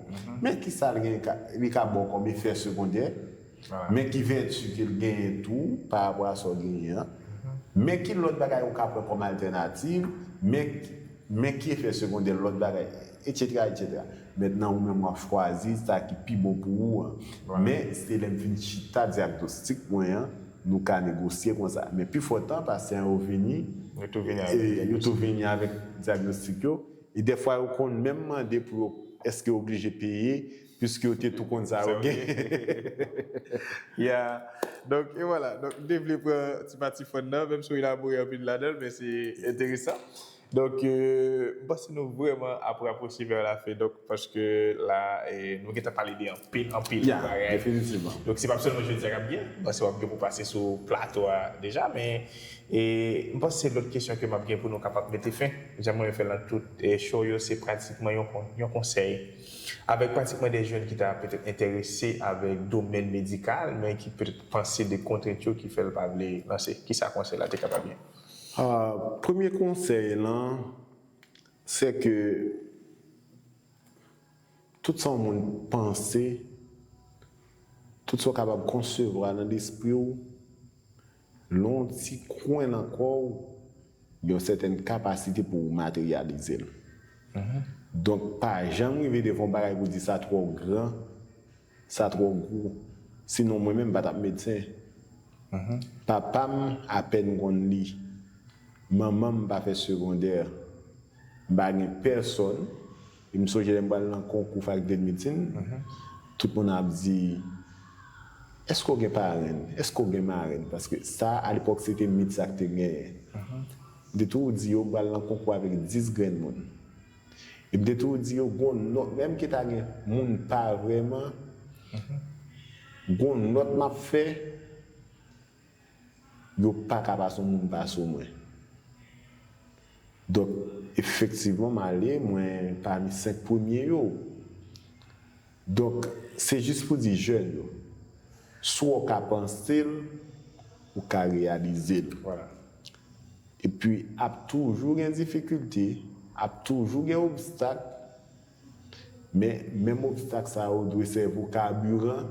men kisa l gen, li ka ba w kòm efè segondè, men ki vèti ke l genyen tou pa rapò a sa w genyen an, men ki lòt bagay ou ka pran kòm altènativ, men men ki efè segondè lòt bagay, etsetera, etsetera. Mentnan, ou menm w ap chwazi sa ki pi bon pou ou an. Men, se lè m fin chita dyagnostik mwen an, nou ka negosye konsa. Men pifò tan, pasyan yo vini, yo tou vini avèk dyagnostik yo. E dèfwa, yo konn menm mande pou yo, èske yo oblije peye, piske yo te tou konn sa yo gen. Yeah. Donk, e vwala. Donk, m te vle pran ti pati fòn nan, menm si w elabore anpil ladan l, men se enteresan. Donk, euh, m panse nou vrèman ap rapwoche vè la fen, donk, paske la, eh, nou gentan pale de anpil, anpil bagay. Definitivman. Donk, se pa sèlman jodi a k ap gen, m panse w ap gen pou pase sou plato a deja, men, eh, m panse se lòt kesyon ke m ap gen pou nou kapab mete fen. Jan mwen fè l nan tout, eh, show yo, se pratikman yon kon-, yon konsèy. Avèk pratikman de jèn ki ta petèt enterese avèk domèn medikal, men ki petèt panse de kontrent yo ki fè l pa vle lanse. Kisa konsèy la te kapab ye? Ah, premye konsèy lan, se ke tout sa yon moun panse, tout sa w kapab konsevwa nan lespri w, lè yon ti kwen nan kò w, gen yon sètèn kapasite pou w materyalize l. Donk, pa janm rive devan yon bagay pou w di sa twò gran, sa twò gwo. Sinon, mwen menm, m pa t ap medsen. Papa m apèn konn li. Manman m pa fè segondè. M pa gen pèsòn. E m sonje lè m pral nan konkou fakilte de medsin, tout moun ap di, èske w gen parenn? Èske w gen marenn? Paske sa, alepòk, se te mit sa k te genyen. M te toujou di yo, m pral nan konkou avèk dis grenn moun. E m te toujou di yo, gon nòt, menm ke ta gen moun pa vrèman, gon nòt m ap fè, yo pa ka pase yon moun pase mwen. Donk, efektivman, m ale, mwen pami senk premye yo. Donk, se jis pou di jèn yo, si w ka panse l, ou ka reyalize l. Epi, ap toujou gen difikilte, ap toujou gen obstak, men menm obstak sa yo dwe sèvi w kabiran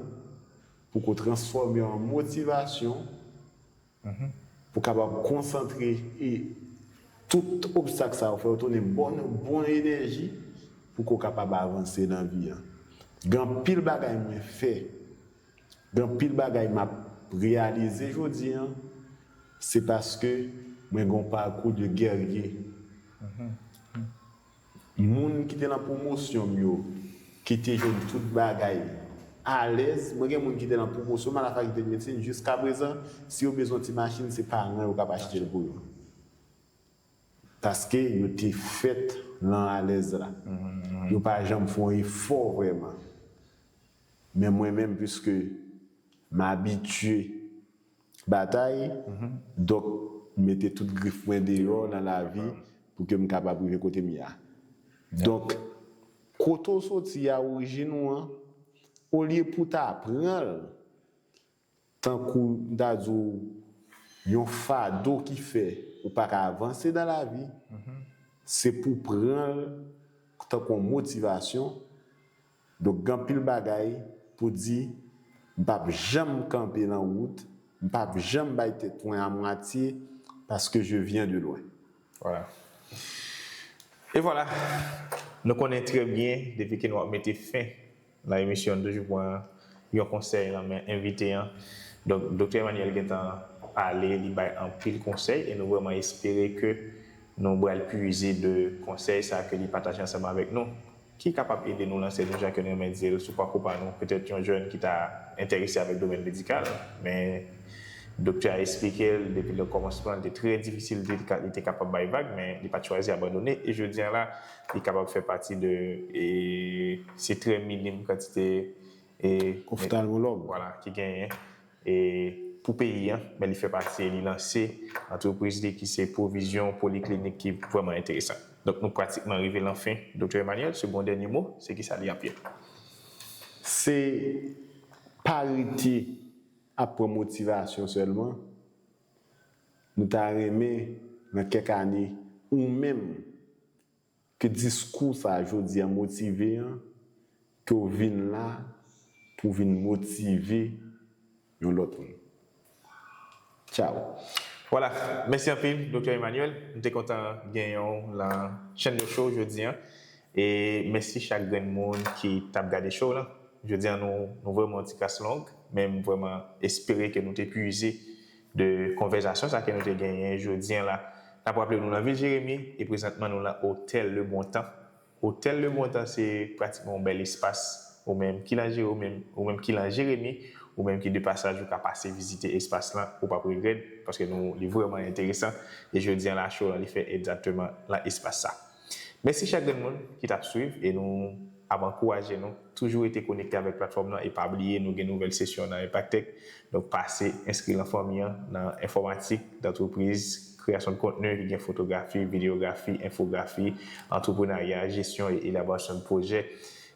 pou ke w transfòme an motivasyon, pou w kapab konsantre e tout obstak sa yo fè w tounen bon, bon enèji pou ke w kapab avanse nan vi an. Gen anpil bagay mwen fè, gen anpil bagay m ap reyalize jodi an, se paske mwen gen yon pakou de gèrye. Moun ki te nan pwomosyon m yo, ki te jwenn tout bagay alèz, mwen gen moun ki te nan pwomosyon m a la fakilte de medsin, jiskaprezan, si yo bezwen ti machin, se paran yo k ap achte l pou yo. Paske yo te fèt nan alèz la. Yo pa janm fè yon efò vrèman. Men mwen menm, piske m abitye batay, donk, m mete tout grif mwen deyò nan lavi pou ke m kapab rive kote m ye a. Donk, kote w soti a, orijin ou an, olye pou w ta pran l tankou, m ta di w, yon fado ki fè ou pa ka avanse nan lavi, se pou w pran l tankou yon motivasyon. Donk, gen anpil bagay pou di, m p ap janm kanpe nan wout, m p ap janm bay tèt mwen amwatye, paske je viens de loin. Vwala. E vwala, nou konnen trè byen, depi ke nou ap mete fen nan emisyon, nou toujou pran yon konsèy nan men envite an. Donk, Doktè Emmanuel gentan pale, li bay anpil konsèy, e nou vrèman espere ke nou pral puize de konsèy sa ke li pataje ansanm avèk nou, ki kapab ede nou lanse nou, jan ke nou renmen di l, sou pakou pa nou. Petèt yon jèn ki ta enterese avèk domèn medikal, men doktè a eksplike l depi le kòmansman, li te trè difisil, li te ka, li te kapab bay vag, men li pa t chwazi abandone. E jodi a la, li kapab fè pati de, e se trè minim kantite, e, oftalmològ, vwala, ki genyen, e, pou peyi an, men li fè pati e li lanse antrepriz li ki se Pwovizyon Poliklinik ki vrèman enteresan. Donk, nou pratikman rive lan fen. Doktè Emmanuel, se bon dènye mo, se ki sa li ap ye? Se pa rete ap pran motivasyon sèlman. Nou ta renmen, nan kèk ane, ou menm, ke diskou sa a jodi a motive an, ke w vin la pou w vin motive yon lòt moun. Tchao. Vwala, mèsi anpil, Doktè Emmanuel. M te kontan genyen w lan chèn de show jodi an. E mèsi chak grenn moun ki t ap gade show lan. Jodi an, nou, nou vrèman yon ti kras long, men m vrèman espere ke nou te pwize de konvèsasyon sa ke nou te genyen jodi an la. N ap raple nou lan vil Jeremi, e prezantman nou lan Otèl Le Bon Temps. Otèl Le Bon Temps se pratikman yon bèl espas. Ou menm ki lan Jere, ou menm, ou menm ki lan Jeremi, ou menm ki de pasaj, ou ka pase vizite espas lan, ou p ap regrèt, paske nou, li vrèman enteresan. E jodi an la, show lan, li fèt egzakteman lan espas sa. Mèsi chak grenn moun ki t ap swiv e nou ap ankouraje nou toujou rete konekte avèk platfòm lan e pa bliye nou gen nouvèl sesyon nan Impact Tech. Donk pase enskri lan fanmi an nan enfòmatik, dantrepriz, kreyasyon de kontni ki gen fotografi, videyografi, enfografi, antreprenarya, jesyon e elaborasyon de pwojè.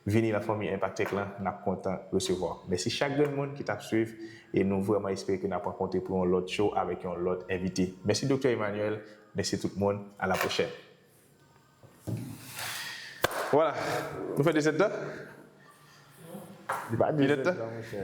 Vini lan fanmi Impact Tech lan, n ap kontan resevwa w. Mèsi chak grenn moun ki t ap swiv e nou vrèman espere ke n ap rankontre pou yon lòt show avèk yon lòt envite. Mèsi Doktè Emmanuel, mèsi tout moun, a la pwochèn. Vwala, nou fè de zèdtan? Li pa de zèdtan, monchè.